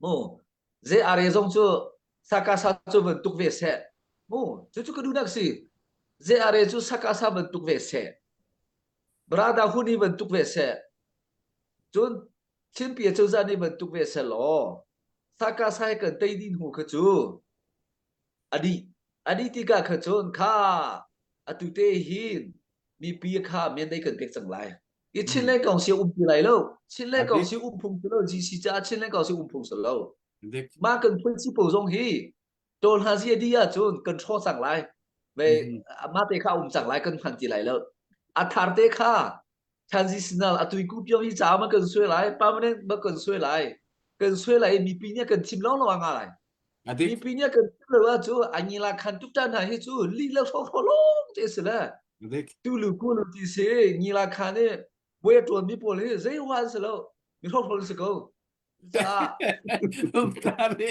Mu ZRA zong cu Sakasa cu van tuk ve seh. Mu cucu ka duhnak si. ZRA cu Sakasa van tuk ve seh. Brada Huni van tuk ve seh. Cun Chinpi cozah nih van tuk ve seh law Sakasa he kan tei ding hnu kha cu A dih. A dih tikah kha cun kha atu te hin mipi kha miandei kan pek cang lai. I Chinland Council um ti lai lo. Chinland Council um phung si lo. GC caah Chinland Council um phung si lo. Mah kan principle zong hi tawl hna zi a dih ahcun kan hrawh cang lai. Ve mah te kha um cang lai kan hman ti lai lo. A thar te kha transitional atui ku pio hi ca ma kan suai lai permanent ma kan suai lai kan suai lai mipi nih kan thim long lo nga lai Adik. Mipi nih kan chim lo ah cu anyila khan tuk ta hna hi cu li le hro hro lawng te si le. Adik. Tu lu ku lu ti si ngila khan i buai a tuan mi pawl hi zei huan si lo mi hro hro si ko. Caah Tari.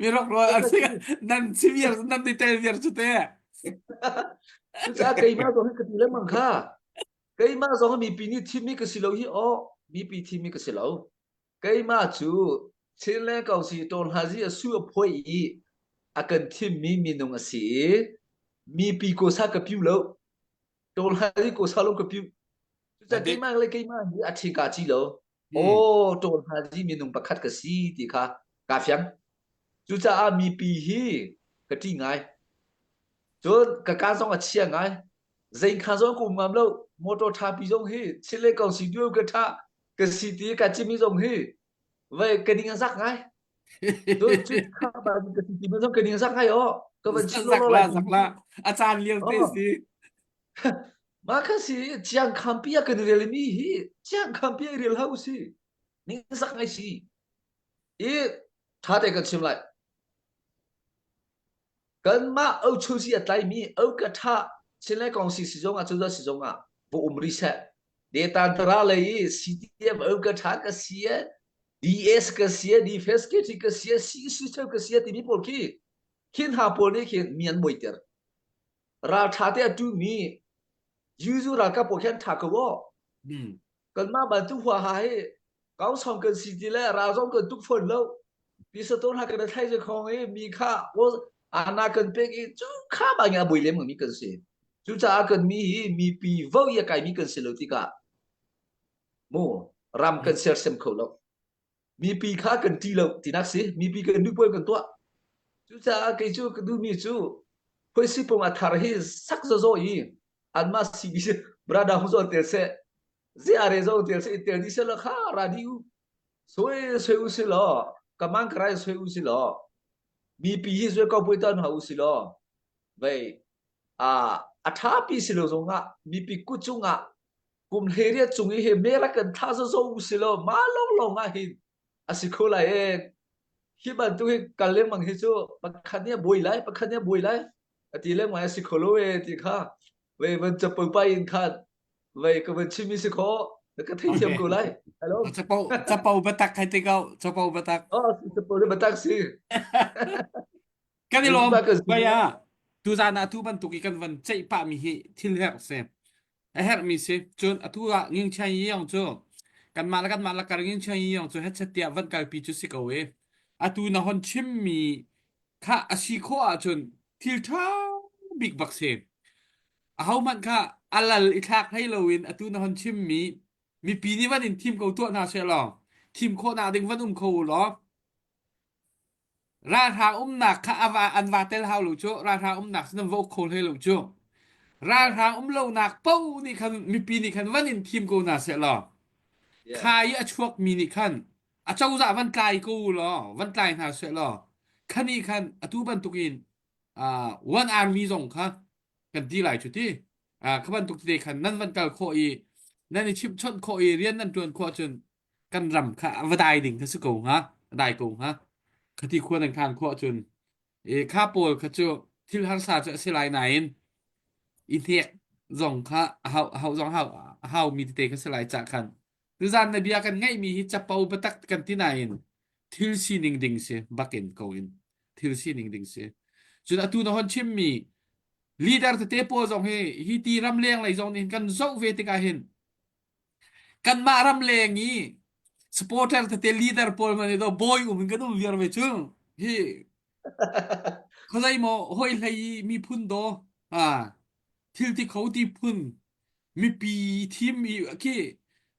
Mi rok ro an si nan si viar nan ti tel viar chu te. Cucaah keimah zong hi ka ti lengmang kha. Keimah zong hi mipi nih thimmi ka si lo hi aw mipi thimmi ka si lo. Keimah cu Chinland Council Tawlhazi a su a phuai i a kan thimmi minung a si i mipi kawsa ka piu lo. Tawlhazi kawsa lo ka piu. Cucaah keimah le keimah hi a ṭhi kaa ci lo. Aw Tawlhazi minung pakhat ka si ti kha kaa fiang. Cucaah mipi hi ka ṭih ngai. Cun ka kaa zong a chia ngai. Zeikha zong ka um ngam lo. Motor ṭhapi zong hi Chinland Council duo ka ṭha ka si ti ka cimi zong hi vai ka ning a zak ngai cun cu kha ba ka si ti zong ka ning a zak ngai o ka van chim Zak lo la lai zak la a caan lio te si ma kha si chiang khampi a kan rel mi hi chiang khampi a rel hau si ning zak ngai si i tha te kan chim lai Kanmah ochuzi a tlaimi okatha Chinland Kongsi sizung ah cozah sizung ah va um rih seh. Detantara lei i CDM okatha ka si e, DS ka si e, Defense Secretary ka si e, CC ka si e timi pawl khi khin hna pawl nih khin mi an muaiter. Ralṭha te a ṭumi Yuzu ralkap pawl khi an ṭha ko aw. Hmm. Kanmah bantuk huaha hi kausong kan si ti le ral zong kan tuk fawn lo. Pisaton ha kan thlai je khong i mi kha ana kan pek i cu kha ba nge bui lem mi kan si. Cucaah kan mi hi mipi vo i a kai mi kan si lo tikah mu ram kan sersiam kho lo. Mipi kha kan ṭi lo tinak si. Mipi kan nu puai kan tuah. Cucaah kei cu ka duhmi cu phuaisi pung a thar hi sak zazo i anmah CBC brother hu zo tel seh ziare zo tel seh tel di seh la kha ra di u. Soi soi u si law kaman karai soi u si law mipi hi zui ko pui tan ha u si law vei a a tha pi si lo zong ah mipi ku cung ah kum hlei cung i he mera kan tha zo zo u si law ma long long ah hin a si kho lai e hi bantuk hi kal lengmang hi cu pakhat nih a buai lai pakhat nih a buai lai a ti lengmang a si kho lo e ti kha vei van capo pa in khan vei ka van chim mi si kho na ka theithiam ko lai hello capo capo batak khai te ko capo batak oh capo le batak si kan i lawm baya tuzan ah tu bantuk i kan van ceih pah mi hi thil herh se a herh mi si cun atu ah nging chiang yi yong cu kanmah le kanmah lakar nging chiang yi yong cu hetchet tiah van kalpi cu si ko e atu na hon chim mi kha a si khawh ahcun thil ṭha bik bak si ahohmanh kha a lal i thlak hlei loin atu na hon chim mi mipi nih van in thim ko tuah hna seh law thim khawhnak ding van um kho u law Ralhrang umnak kha a va an va tel hau lo cu. Ralhrang umnak cu nan va uk kho hlei lo cu. Ralhrang um lonak paoh nih khan mipi nih khan van in thim ko hna seh law Yeah. kha i a chuakmi nih khan a cozah van tlai ko u law van tlai hna seh law khani khan atu bantukin uh, one army zong kha kan ti lai cu ti uh, kha bantuk tete khan nan van kal khawh i nan i chimhchawnh khawh i rian nan ṭuan khawh cun kan ram kha a va dai ding kha si ko hnga a dai ko hnga khati khua nan khan khawh cun e kha pawl kha cu thil harsa cu a si lai nain i hnek zong kha a hau hau zong hau hau mi tete kha si lai ca khan tuzan na bia kan ngaih mi hi capo batak kan ti nain thil sining ding si bakin ko in thil sining ding si cun atu na hon chim mi leader tete pawl zong hi hi ti ram leng lei zong nih kan zoh ve tikah hin Kanmah ramleng i supporter tete leader pawl man do bawi um in kan um viar ve cu. Hi khuazei maw hoi hlei i miphun daw ah thil ti kho ti phun mipi thim i khi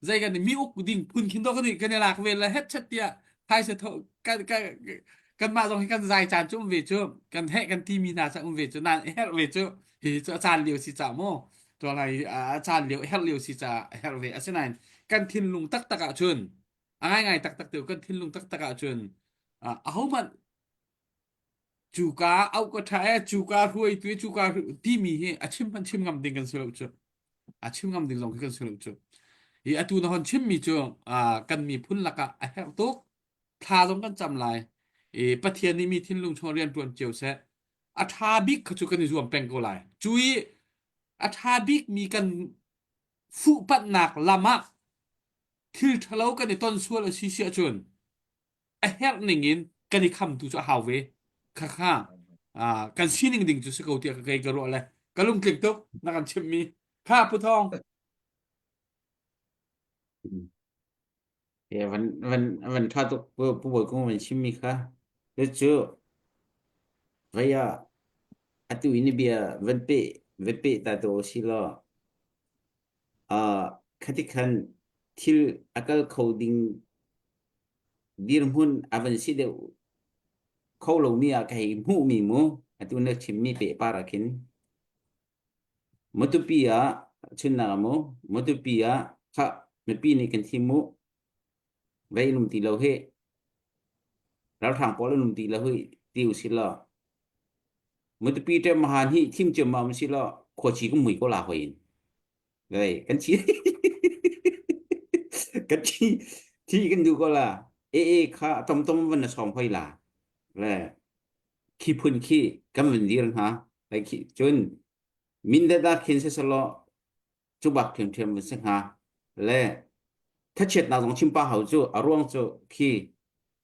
zei kan mi uk ding phun khin do kan i kan i lak ve la het chat tiah phaisa tho kan kan kanmah zong hi kan zai caan cu um ve cu kan heh kan ti mi hna cu um ve cu nan herh ve cu hi cu a caan lio si ca mu tualai a caan lio herh lio si ca herh ve asinain kan thinlung taktak ah cun a ngaingai taktak te kan thinlung taktak ah cun ahohmanh cuka au ka tha e cuka hruai tu cuka timi hi a chim hman chim ngam ding kan si lo cu a chim ngam ding zong khi kan si lo cu i atu na hon chim mi cu kan miphun lakah a herh tuk thla zong kan cam lai i Pathian nih mi thinlung chung rian tuan cio seh a ṭha bik kha cu kan i zuam peng ko lai. Cu i a ṭha bikmi kan fuhpanhnak lam ah thil ṭhalo kan i ton sual a si si ahcun a herh ning in kan i khamtu cu a hau ve. Khakha ah kan sining ding cu si ko tiah ka kei ka ruah le ka lungtling tuk na kan chimhmi. Kha Pu Thawng. He van van van ṭha tuk pu pu Bawi Kung van chimmi kha. Cucu vei ah atu in bia van peh van peh ta tu si law uh, khati khan thil a kal kho ding dirhmun a van si deuh kho lomi ah ka hei hmuhmi mu atu na chimmi pehpar ah khin Matupi ah chunnak ah mu Matupi ah khah mipi nih kan thim mu vei in um ti lo hih ralhrang pawl an um ti lo hih ti usih law Matupi ṭem han hi thim ciammam usih law khuaci kan mui ko la hoi in vei kan thi kan thi thi kan duh ko la e e kha tom tom van na sawm hoi la le khi phun khi kan van dir hnga lai khi cun Mindat ah khin siselaw cu bak ṭhiamṭhiam van si hnga le thachiatnak zong chim pa hau cu a ruang cu khi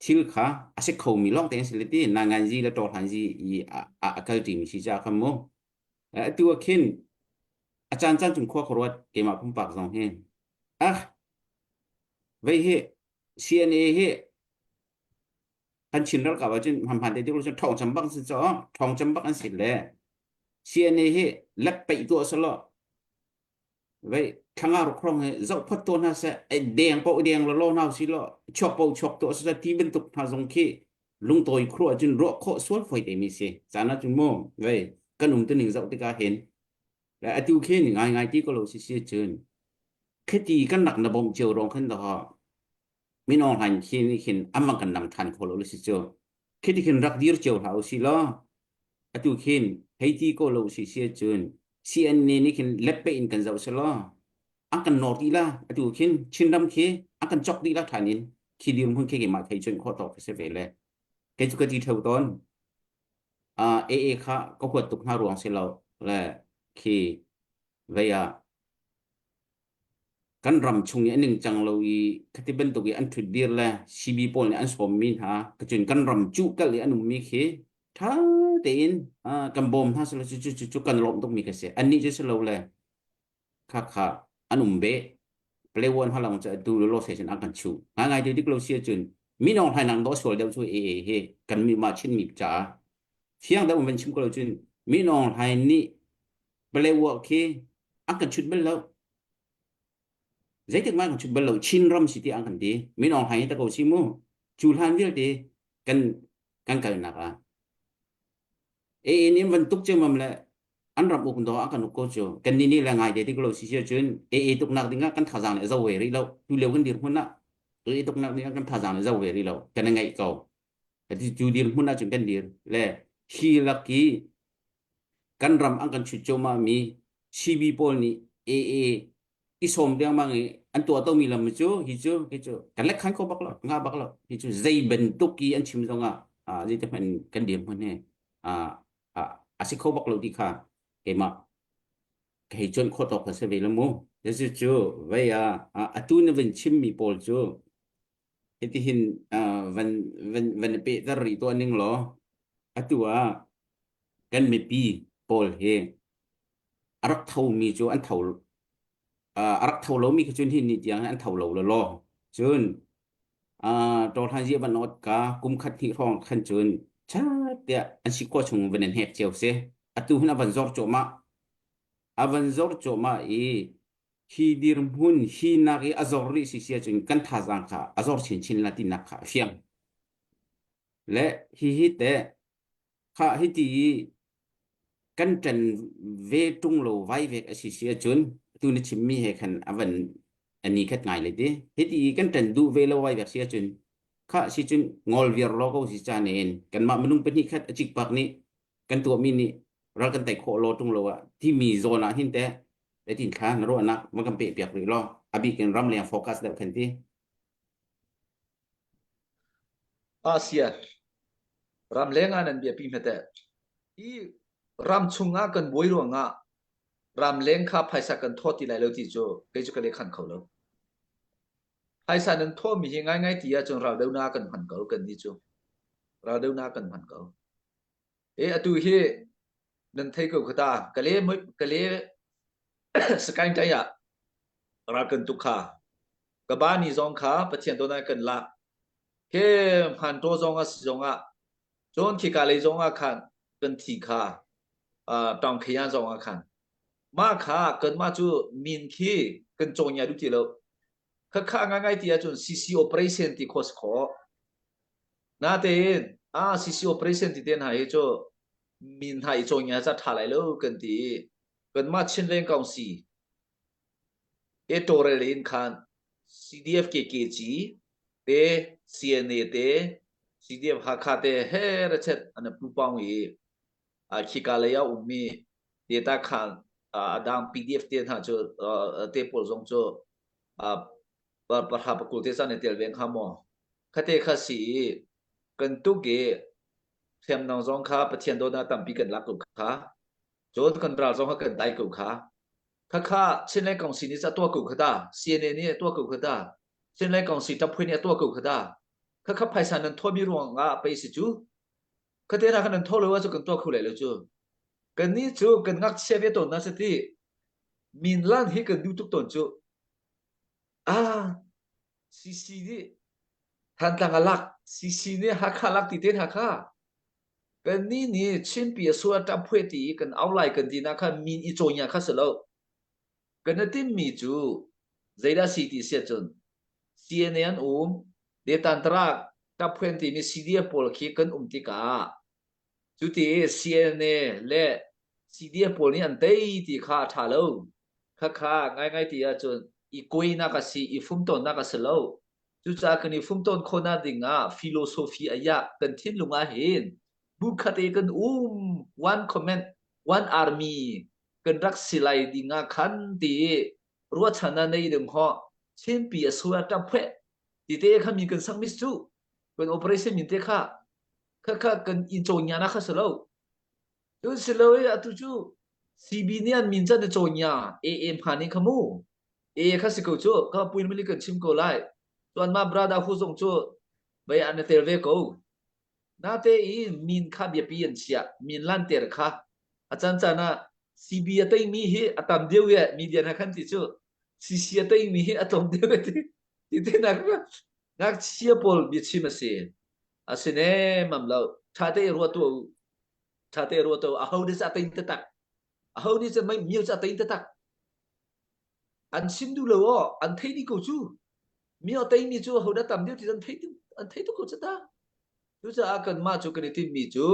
thil kha a si khomi lawng tein si le ti nanganzi le ṭawhlanzi i a, a, a kal ṭimi si caah khan mu atu ah khin a caan caan cung khua ka ruat keimah pumpak zong hi ah vei hi CNA hi kan Chin ralkap ahcun hmanhman te cun ṭhawng cem bak si caw ṭhawng cem bak an si le CNA hi lek peih tuah selaw vei thlanga rukrong hi zoh phot to hna seh ai deng po deng lo lo hna si lo chuak po chuak to se ti bantuk hna zong khi lungtawi khru ahcun ruah khawh sual foi te mi si caan ahcun mu vei kan um tuning zoh tikah hin le atu khin ngai ngai ti ko lo si si cun khiti kan nak na bawmh cio rong khan dah. Min Aung Hlaing khi nih khin an van kan nam ṭhan kho lo le si cu. Khi ti khin rak dir cio hlah usih law atu khin hei ti ko lo si si ahcun CNA nih khin leppe in kan zoh selaw an kan nawr dih la atu khin Chinram khi an kan chok dih la ṭhan in khi dirhmun khi keimah thei cun khawh tawk ka si ve le kei cu ka ti ṭheo tawn. Uh, AA kha ka huat tuk hna ruang si lo le khi vei ah kan ram chung i a ningcang lo i khati bantuk i an ṭhut dir le CB pawl nih an sawmmi hna kacun kan ram cuh kalh i an ummi khi ṭha tein kan bawm hna selaw cu cu cu kan lawmh tukmi ka si. Annih cu si lo le kha kha an um beh. Playone halang cu atu lo session an kan chuh. Ngai ngai dik lo si ahcun min Aung Hlaing nang dawh sual deuh cu AA hi kan mi mah Chin mi caah fiang deuh van chim ko lo cun Min Aung Hlaing nih Palewa khi an kan chut bal lo. Zeitik mah kan chut bal lo. Chin ram si ti an kan ti. Min Aung Hlaing hi ta ko si mu. Cu hlan vialte kan kan kalnak ah. AA nih van tuk ciammam le an ram uk do an kan uk ko cu. Kan ni nih le ngai te ti ko lo si si cun AA tuknak ding ah kan thazaang le zo ve rih lo. Tu lio kan dir hmun ah AA tuknak ding ah kan thazaang le zo ve rih lo. Kan i ngaih ko. Cu dir hmun ah cun kan dir le hi lak i kan ram an kan chut cuahmah mi CB pawl nih AA i sawm dengmang i an tuah tomi lam cu hi cu hi cu kan lek khan kho bak lo nga bak lo hi cu zei bantuk i an chim zongah zeiti hmanh kan dirhmun hi a si kho bak lo ti kha keimah ka hei cuanh khawh tawk ka si ve lo mu cu cu vei ah atu na van chimmi pawl cu hitihin van van van i pehter rih tuah ning law atu ah kan mipi pawl hi a rak thomi cu an tho a rak tho lomi khi cun hi ni tiang an tho lo law cun tawhlan zia van ot ka kum khat hnih hrawng khan cun cha tiah an si khawh chung van in hek cio si atu hin a van zor cuahmah a van zor cuahmah i hi dirhmun hi nak i a zor rih si si ahcun kan thazaang kha a zor chinchin la tinak kha a fiang. Le hihi teh kha hiti i kan ṭan ve ṭung lo vai vek a si si ahcun tu na chimmi he khan a van a ni khat ngai le ti. Hiti i kan ṭan duh ve lo vai vek si ahcun kha si cun ngol viar law ko si ca in kanmah minung pahnih khat a cikpak nih kan tuahmi nih ral kan tei khawh law ṭung lo ah timi zawn ah hin teh Zeitin thla na ruahnak van kan peh piak rih law a bik in ramleng focus deuh khan ti. Asia ramleng ah nan biapi hmete i ram chungah kan buai ruangah ramleng kha phaisa kan thawt ti lai lo ti cu kei cu ka le khan kho lo. Phaisa nan thawhmi hi ngaingai ti ahcun raldohnak kan hman ko kan ni cu. Raldohnak kan hman ko. E atu hi nan thei ko khata kale kale sakain tai ah ral kan tuk kha ka ba ni zong kha pathian dona kan lak ke hman to zong a si zong ah cun khi ka lei zong ah khan kan thi kha tong khiya zong ah khan ma kha kan ma cu min khi kan cawng ya du ti lo kha kha ngai ngai ti ahcun CC operation ti khos kho Natein ah CC operation ti te hna hi cu min hna i cawn ngia ca ṭha lai lo kan ti i kanmah Chinland Council te tawlrel in khan CDF KKG te CNA te CDF Hakha te he rechet an pu pang i khika lei ah ummi data khan a dang PDF te hna cu te pawl zong cu pahra pakul te caan i tel ve hnga maw? Khate kha si i kan tuk i hriamnam zong kha Pathian dawtnak tampi kan lak ko kha. Cun kan ral zong kha kan tai ko kha. Khakha Chinland Council nih ca tuah ko kha ta. CNA nih a tuah ko kha ta. Chinland Council ṭaphui nih a tuah ko kha ta. Khakha phaisa nan thawmi ruangah pei si cu. Khate na kan nan thaw lo ahcun kan tuah kho lai lo cu. Kannih cu kan ngakchia ve tawn na si ti. Min lan hi kan duh tuk tawn cu. Ah, CC nih Thantlang a lak, CC nih Hakha lak ti te hna kha. Kannih nih Chinpi a sual ṭap phuai ti i kan au lai kan ti na kha min i cawinya kha si lo. Kan i timmi cu zeidah si ti si ahcun CNA an um, Detantara ṭap phuai an timi CDF pawl khi kan um tikah cuti CNA le CDF pawl nih an tei ti kha a ṭha lo. Khakha ngaingai ti ahcun i kuainak a si, i fumtonak a si lo. Cucaah kan i fumtawn khawhnak ding ah philosophy a yah kan thinlung ah hin bu khat e kan um one comment one army kan rak si lai ding ah khan ti ruahchan ah nei ding ho Chinpi a sua ta phe ti te kha mi kan sak mis cu kan operation min te kha kha kha kan in chaw nya na kha salo Cun si lo i atu cu CB nih an min can i cawnya AA hman in kha mu. AA kha si ko cu ka puin mali kan chim ko lai. Tuan ma brother hu zong cu bai an tel ve ko. Nate i min kha biapi an chia min lanter kha a can can ah CB a tei mi hi a tam deuh ye media na khan ti cu CC a tei mi hi a tlawm deuh ti ti te nak ngakchia pawl biachim a si asine mam lo tha te ruah tu Ṭha te ruat u, aho nih a tein taktak? Aho nih cun mei mio cu a tein taktak? An sim duh lo aw, an thei dih ko cu. Mio teimi cu aho dah tam deuh ti an thei an thei tuk ko cu ta. Cucaah kanmah cu kan i timmi cu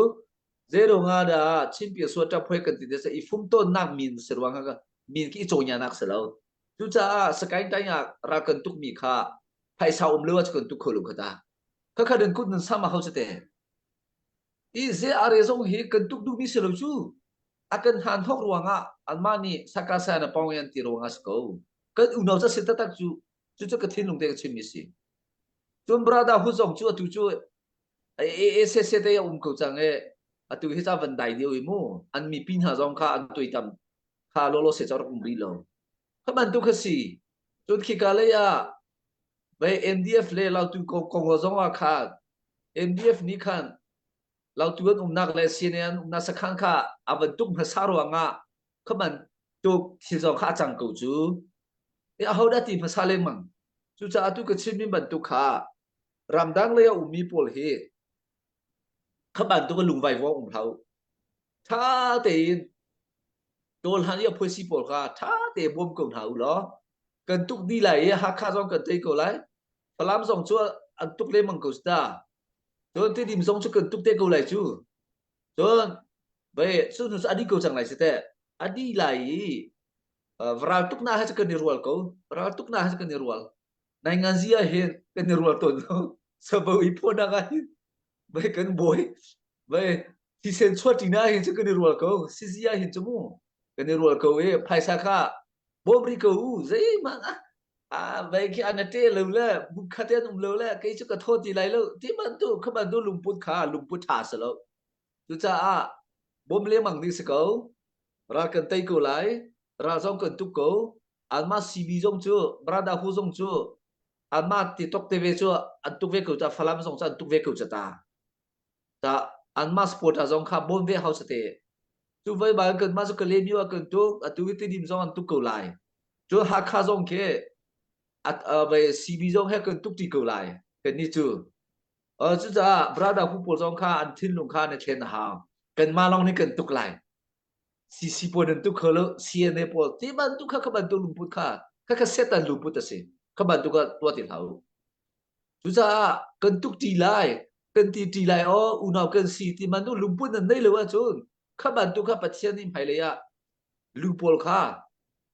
zero nga dah Chinpia suat ṭap hoi kan ti te i fumtawnnak min si ruang ah min khi i cawnyanak si lo. Cucaah Sakaing taing ah ral kan tukmi kha phaisa um lo ah cu kan tuk kho lo kha ta. Khakha nan kut nan sam a hau cu te. I ZRA zong hi kan tuk duhmi si lo cu. A kan hnahnawk ruangah anmah nih sakasa na pawng an ti ruangah si ko. Kan unau ca si taktak cu cucu ka thinlung te ka chimmi si. Cun brother hu zong cu atu cu AACC te a um ko cang e atu hi ca van dai deuh i mu an mipi hna zong kha an tuitam kha lolo se ca rak um rih lo. Kha bantuk kha si. Cun khika lei ah Vei NDF le Lautu kong zong ah khan NDF nih khan Lautu an umnak le CNA an umnak sakhan kha a van tuk hmasa ruangah kha bantuk thil zong kha a cang ko cu. E aho dah ti hmasa lengmang. Cucaah tu ka chimmi bantuk kha ramdang lei a ummi pawl hi kha bantuk a lungvai vuang um hlah u. Tha tein Kawl hlan i a phuaisi pawl kha tha te bawm ko hna u law kan tuk dih lai i Hakha zong kan tei ko lai. Falam zong cu an tuk lengmang ko ta. Cun Tidim zong cu kan tuk te ko lai cu. Cun bai cu hnu cu a dih ko cang lai si teh. A dih lai i ral tuknak he cu kan i rual ko. Ral tuknak he cu kan i rual. Nainganzi ah hin kan i rual tawn lo. Sabo i phuanak ah hin bai kan bawi bai thisen chuah ṭi na hin cu kan i rual ko. Sizi ah hin cu mu kan i rual ko i phaisa kha bawm rih ko u zeihmanh ah ah vai khi an ṭe lo le bukhat an um lo le kei cu ka thaw ti lai lo ti bantuk kha bantuk lungput kha lungput ṭha si lo cucaah bawm lengmang ding si ko ral kan tei ko lai ral zong kan tuk ko anmah CB zong cu Brother Hu zong cu anmah ti tok te ve cu an tuk ve ko ta Falam zong cu an tuk ve ko ca ta ta anmah supporter zong kha bawm ve hau te cu voi bal kan mah cu Kalaymyo ah kan tuk atu hi Tidim zong an tuk ko lai cu Hakha zong khi at vai CB zong he kan tuk ti ko lai kan ni cu cucaah brother hu pawl zong kha an thinlung kha na thlen a hau kan mah lawng nih kan tuk lai CC pawl nan tuk kho lo CNA pawl ti bantuk kha kha bantuk lungput kha kha kha setan lungput a si kha bantuk ah tuah ti hlah u cucaah kan tuk ṭi lai kan ti ṭi lai aw unau kan si ti bantuk lungput nan nei lo ahcun kha bantuk kha Pathian nih hmailei ah lu pawl kha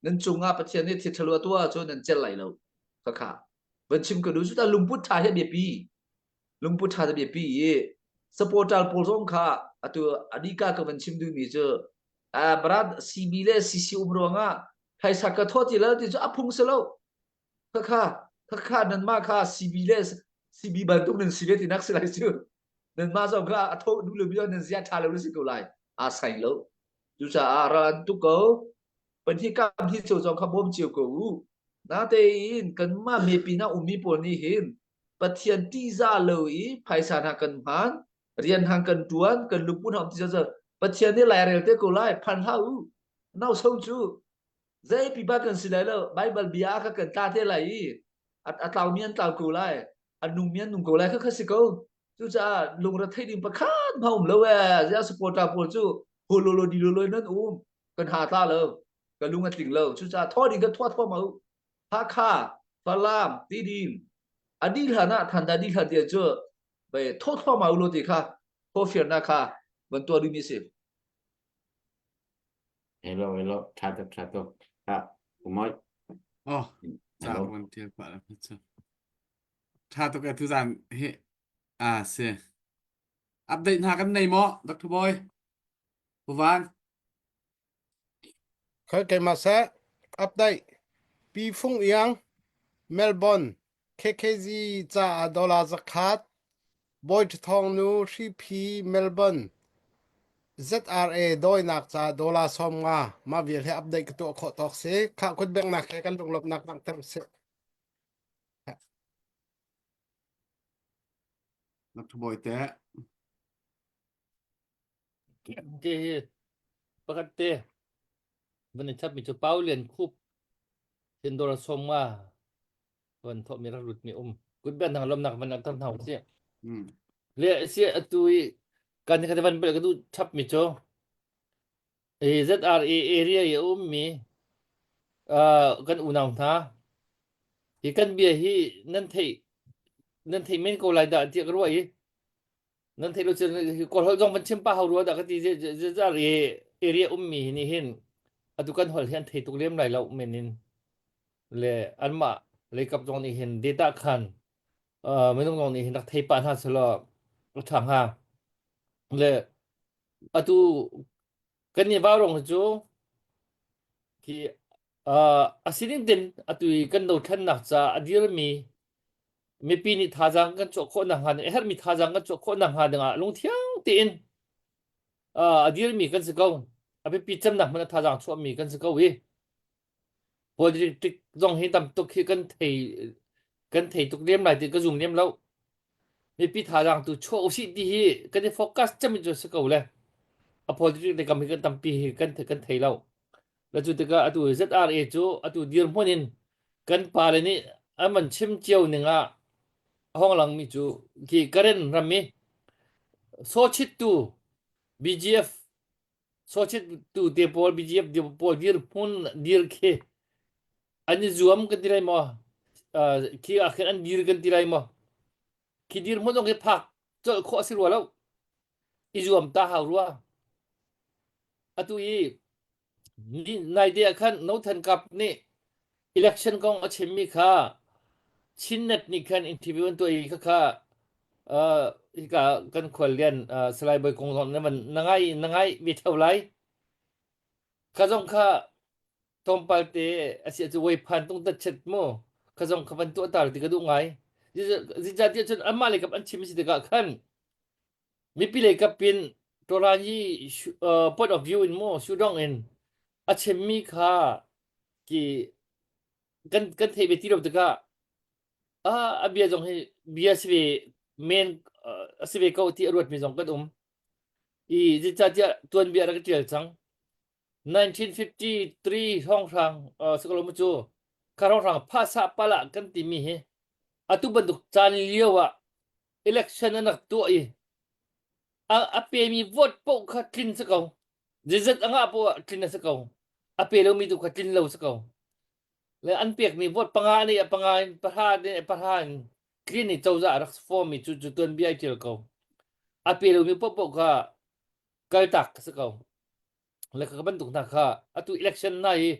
nan cungah Pathian nih thil ṭhalo a tuah ahcun nan celh lai lo kha kha van chim ka duh cu ta lungput ṭha hi a biapi lungput ṭha biapi i supporter pawl zong kha atu adika ka van chim duhmi cu barat CB le CC um ruangah phaisa ka thawt ti lo ti cu a phung si lo khakha khakha nanmah kha CB le CB bantuk nan si ve ti nak si lai cu nanmah zong kha a tho duh lo mi nan zia ṭha lo na si ko lai aa sai lo cucaah ral an tuk ko pan hi kam hi cio zong kha bawm cio ko u natein kanmah mipi na ummi pawl nih hin Pathian ṭihzah lo i phaisa hna kan hman, rian hna kan ṭuan, kan lungput hna um ti cu Pathian nih lairel te ko lai, phan hlah u. Nau so cu zei pipa kan si lai lo, Baibal bia kha kan tla te lai i a tlaumi an tlau ko lai, a nungmi an nung ko lai kha kha si ko. Cucaah lungre thei ding pakhat hma um lo ee. Ziah supporter pawl cu hololo di lo nan um. Kan ha tla lo. Ka lung a tling lo. Cucaah thaw ding kan thua thua ma u. Hakha, Falam, Tidim, a dih hlan ah Thanda dih hlan tiang cu bai thaw thluahmah u law ti kha thawfiarnak kha van tuah dingmi si. Hello, hello, tha tuk, tha tuk. Ha, umoi. Oh, ca van tial pah la cu. Tha tuk e tuzan hi a si. Update hna kan nei maw Dr. Boy? Puvan. Khoi keimah seh update Pi Fung Iang Melbourne KKG caah dollar zakhat Bawi Ṭhathawng nu Hriphi Melbourne ZRA dawinak caah dollar 50 mah vial hi update ka tuah khawh tawk si khah kut benghnak he kan lunglawmhnak langhter sih. Dr. Bawi te. Te hi pakhat te van i chapmi cu Pau Lian Khup Tindor Sawmnga van thawhmi rak lutmi um kut biak hna lawmnak van langhter hna usih. Le si atu i kan kan van bel ka duh chapmi cu hi ZRA area i a ummi uh, kan unau hna hi kan bia hi nan theih nan theih men ko lai dah tiah ka ruah i nan theih lo cun kawl holh zong van chim pah hau rua dah ka ti ZRA area ummi hi nih hin atu kan holh hi an thei tuk lem lai lo men in le anmah leikap zong nih hin data khan uh, minung zong nih hin rak thei pah hna selaw a ṭha hnga le atu kan nih vaurong hi cu khi uh, a sining tin atu i kan dothlennak ca a dirmi mipi nih thazaang kan chuah khawh nakhnga ding a herhmi thazaang kan chuah khawh nakhnga dingah lungthiang tein uh, a dirmi kan si ko a biapi cemnak hmanh a thazaang chuahmi kan si ko hi Politic zong hi tam tuk hi kan thei kan thei tuk lem lai ti ka zum lem lo. Mipi thazaang tu chuah usih ti hi kan i focus cem cu si ko le. A politic le kam hi kan tampi hi kan kan thei lo. Le cu tikah atu ZRA cu atu dirhmun in kan pale nih an van chim cio ning ah a hong langmi cu khi Karen ram i sawchittu BGF Sawchittu te pawl BGF pawl dirhmun dir khi an i zuam kan ti lai maw? Uh, khi ah khin an dir kan ti lai maw? Khi dirhmun zong khi phak colh khawh a si rua lo. I zuam ta hau rua. Atu i nai te ah khan No Than Kap nih election kong a chimmi kha Chinnet nih khan interview an tuah i khakha uh, hika kan khuallian uh, Salai Bawi Kung zong na van na ngai na ngai ve theo lai. Kha zong kha tlawmpal te a si cu wei phan tung tat chet mu kha zong kha van tuah tar ti ka duh ngai. Zeicahtiah cun anmah lei kap an chim si tikah khan mipi lei kap in Toran yi uh, point of view in mu Sudong in a chimmi kha ki kan kan theih ve ti lo tikah ah a bia zong hi bia si ve men a si ve ko ti a ruatmi zong kan um i zeicahtiah tuanbia rak tial cang 1953 hrawnghrang sakalo mu cu kha hrawnghrang phasa pala kan timi hi atu bantuk caan lio ah election an rak tuah i a, a pemi vote paoh kha tlin si ko zeizat a ngah poah tlin a si ko a pe lomi tu kha tlin lo si ko le an pekmi vote panga nih a panga in pahra nih a pahra in tlin i cozah a rak form mi cu cu tuanbia ai tial ko a pe lomi paohpaoh kha kaltak ka si ko le ka bantuk hna kha atu election na hi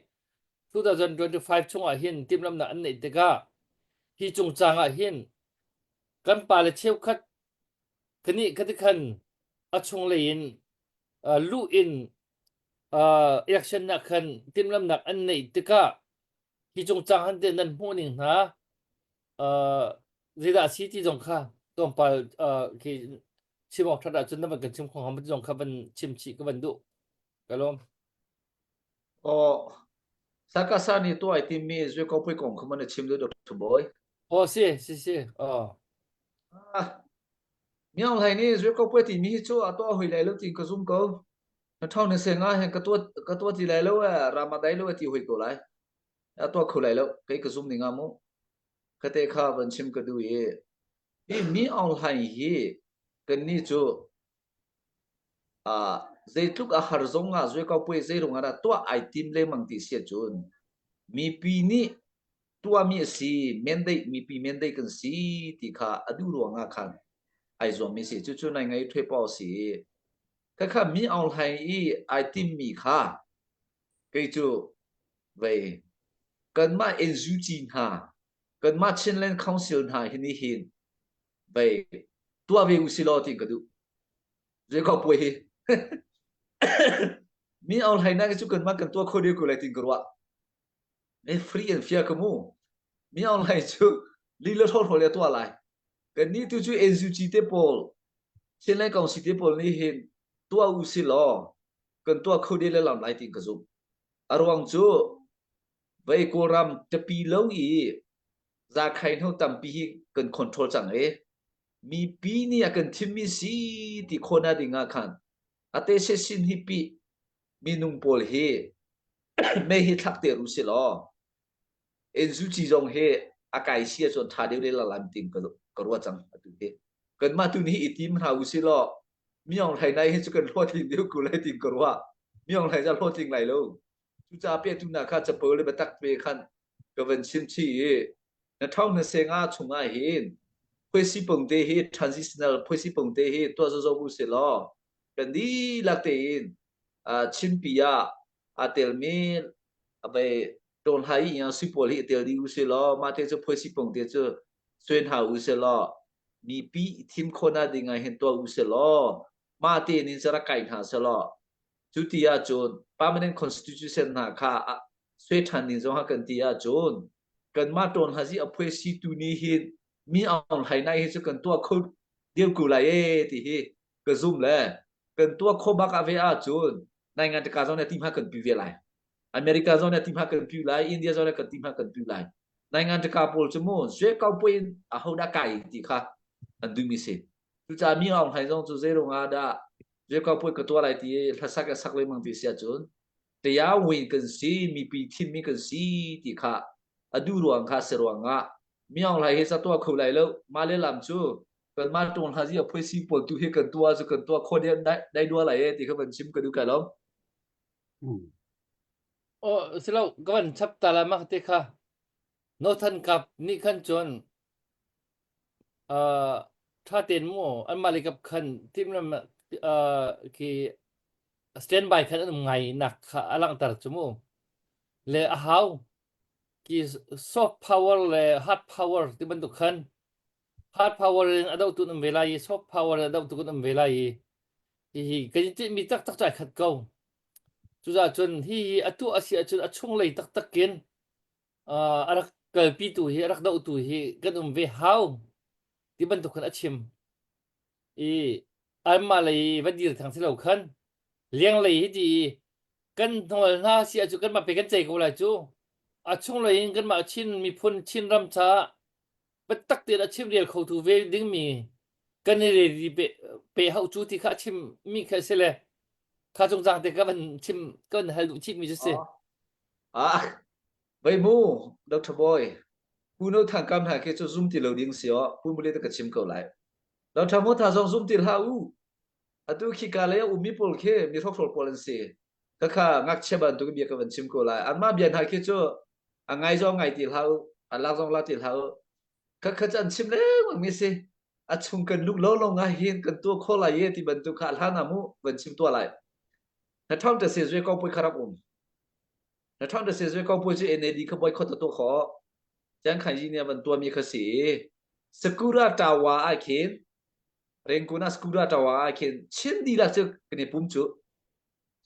2025 chungah hin timhlamnak an neih tikah hi cungcang ah hin kan pale cheukhat kani khati khan a chunglei in luh in election nak khan timhlamnak an neih tikah hi cungcang han te nan hmuh ning hna zeidah a si ti zong kha tlawmpal khi chim awk ṭhat ahcun na van kan chim kho hnga zong kha van chim chih ka van duh ka lawm Oh, sakasa nih tuah ai timmi zui ko pui kong kha man chim du Dr. Boy. Oh si si si oh Ah, miang hlai nih zui ko pui timi hi cu a tuah hui lai lo ti ka zum ko. Na ṭhawng na se nga hen ka tuah ka tuah ti lai lo e rama dai lo e ti hui ko lai. A tuah kho lai lo kei ka zum ning a mu. Ka te kha van chim ka du i hi mi Aung Hlaing hi kannih cu uh, zeitluk a har zong ah zui ko puai zei rung ah tuah ai tim lengmang ti si ahcun mipi nih tuahmi a si mandate mipi mandate kan si ti kha a duh ruang ah khan ai zuammi si cucu nai ngai thwe paw si kha kha mi Aung Hlaing i ai timmi kha kei cu vei kanmah NUG hna. Kanmah Chinland Council hna hi nih hin vei tuah ve usih law ti ka duh. Zei ko puai hi. Mi aung hlai na cu kanmah kan tuah kho deuh ko lai tin ka ruah. Me free and fair ka mu. Mi aung hlai cu lila hro hro le tuah lai. Kan nih tu cu NUG te pawl Chinland Council te pawl nih hin tuah usih law kan tuah kho deuh le lam lai tin ka zumh. A ruang cu vei Kawlram tapi lo i zakhai hno tampi hi kan control cang i mipi nih a kan thimmi si ti khawhnak ding ah khan ate se sin hi pi minung pawl hi me hi thlak te ru si law NUG zong hi a kai si ahcun tha deuh le lam ting ka ka ruah cang atu hi kanmah tu nih i tim hna u si law miong hlai nai hi cu kan hlawhtling deuh ko lai ting ka ruah miong hlai za hlawhtling lai lo cucaah pehtu hna kha capo le biatak pe khan ka van chim chih i na ṭhawng na senga chungah hin phuaisi pung te hi transitional phuaisi pung te hi tuah zozo u si law kan dihlak tein Chinpi ah aa telmi vei ṭawn hai i sui pawl hi i tel dih u si law mah te cu phuaisi pung te cu suen hau u si law mipi i thim khawhnak ding ah hin tuah u si law mah te nin cu rak kai hna seh law Cu ti ahcun permanent constitution hna kha sui ṭhan ding zong ah kan ti ahcun kanmah ṭawn hazi a phuaisi tu nih hin mi aung hlai nai hi cu kan tuah kho deuh ko lai ee ti hi ka zum le kan tuah kho bak ah ve ahcun nai ngan tika zong nih ti hma kan pi ve lai America zong nih ti hma kan pi lai India zong nih kan ti hma kan pi lai nai ngan tika pawl cu mu zue kau pui in a ho dah kai ti kha an duhmi si Cucaah mi Aung Hlaing zong cu zeiruang ah dah Jacob puai ka tuah lai ti i hlasak le sak lengmang ti si ahcun Tayawin kan si, mipi thimmi kan si ti kha a duh ruang kha si ruang ah mi Aung Hlaing hi ca tuah kho lai lo. Mah le lam cu kanmah ṭung hla zi a phuaisi pawl tu hi kan tuah cu kan tuah khawh dai dua lai e ti kha van chim ka duh kai lo. Oh, silo ka van chap ta la mak te kha. Northern Cup nih khan cun Uh, ṭha tein mu anmah lei kap khan timhlam uh, khi standby khan an um ngai nak kha a langhter cu mu. Le a hau ki soft power le hard power ti bantuk khan hard power in a dohtu an um ve lai i soft power in a dohtu kan um ve lai i hihi kan i tinhmi taktak cu ai khat ko. Cucaah cun hihi a tuah a si ahcun a chunglei taktak in uh, a rak kalpitu hi a rak dohtu hi kan um ve hau ti bantuk khan a chim i anmah lei va dir thang si lo khan leng lei hi ti kan hnawl hna si ahcu kanmah pe kan cei ko lai cu a chung lei in kanmah Chin miphun Chin ram caah biatak tein a chim rel khotu ve dingmi kan i redi pe, pe hau cu ti kha a chim mi kha si le kha cungcang te ka van chim ka van hal duh chih mi cu si Ah, vei mu, Dr. Boy. Pu No Thang Kam hna khi cu zum ti lo ding si aw, Pu Mule te ka chim ko lai. Dr. Mo Tha zong zum ti hlah u. Atu khi ka lei a ummi pawl khi mi hrokhrawl pawl an si. Khakha ngakchia bantuk bia ka van chim ko lai. Anmah bia hna khi cu a ngai zong ngai ti hlah u, a lak zong la ti hlah u. Khakha cu an chim lengmang mi si. A chung kan luk lo lo ngai hin kan tuah kho lai ye ti bantuk kha hlan ah mu van chim tuah lai. Na thong te se zwe ko pui kharap um. Na ṭhang te se ko pui cu NAD kha boycott a tuah khawh. Chiang Khai Yi nih a van tuahmi kha si. Sakura Tawa ah khin Rengkun ah Sakura Tawa ah khin Chin dihlak cu kan i pum cu.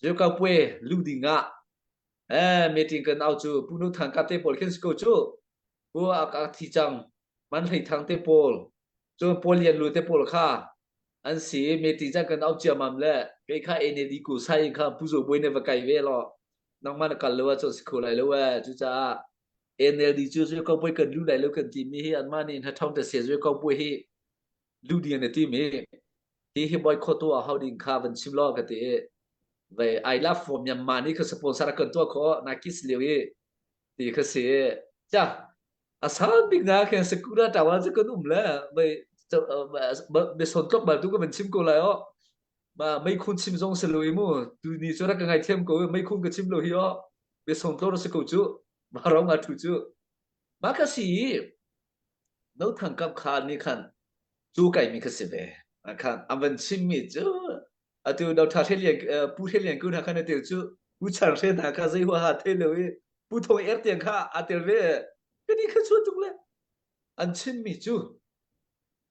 Zwe pue lu ding ah eh meeting kan au cu Pu Nu Thang ka te pawl khin si ko cu. Pu a ka thi cang Man Hlei Thang te pawl cun Paul Lian Lu te pawl kha an si meeting cang kan au ciamam le kei kha NAD ku sai in kha Pu Zo Bawi ne va kai ve law nangmah na kal lo ahcun si kho lai lo ee cucaah NLD cu zui ko pui kan lu lai lo kan timi hi anmah nih hna thong te se zui ko pui hi lu ding an ti mi hi hi boycott tu a hau ding kha van chim law ka ti ve I love for Myanmar ni kha sponsor kan tuah kho na kis liu i ti kha si cha a sang bik na khen sakura tawa cu kan um le mei me son tlok bal tu ka van chim ko lai o ma meikhun chim zong si lo i mu tu ni cu rak ka ngaithiam ko meikhun ka chim lo hi o be son tlor si ko cu ma rong a thu cu ma ka si no thang kap kha ni khan cu kai mi kha si ve khan an van chim mi cu atu do tha hre lian pu hre lian ku na khan tel cu pu char hre na kha zei hua ha the lo i pu thong er tiang kha a tel ve ka ni kha chu tuk le. An chimmi cu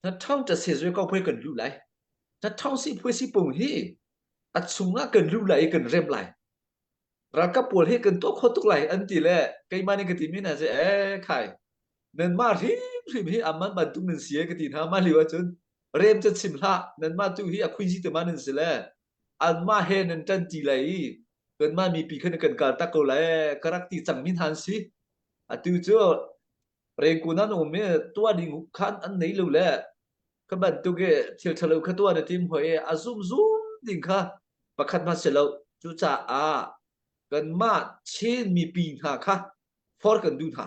na ṭhang ṭa se zui ko phui kan luh lai. Na ṭhang si phui si pung hi a chungah kan luh lai i kan rem lai. Ralkap pawl hi kan tuah kho tuk lai an ti le keimah nih ka timi hna cu ee khai nanmah hrimhrim hi amman bantuk nan si e ka ti hna mah lio ahcun rem cu chim hlah nanmah tu hi a khuizi te ma nan si le anmah he nan ṭan ti lai i kanmah mipi khan kan kal tak ko lai ka rak ti cangmi hna an si atu cu rengkun an um i tuah ding khan an nei lo le ka bantuk i thil ṭhalo kha tuah na tim hoi i a zum zum ding kha pakhat hmanh si lo cucaah kanmah Chin mipi hna kha for kan duh hna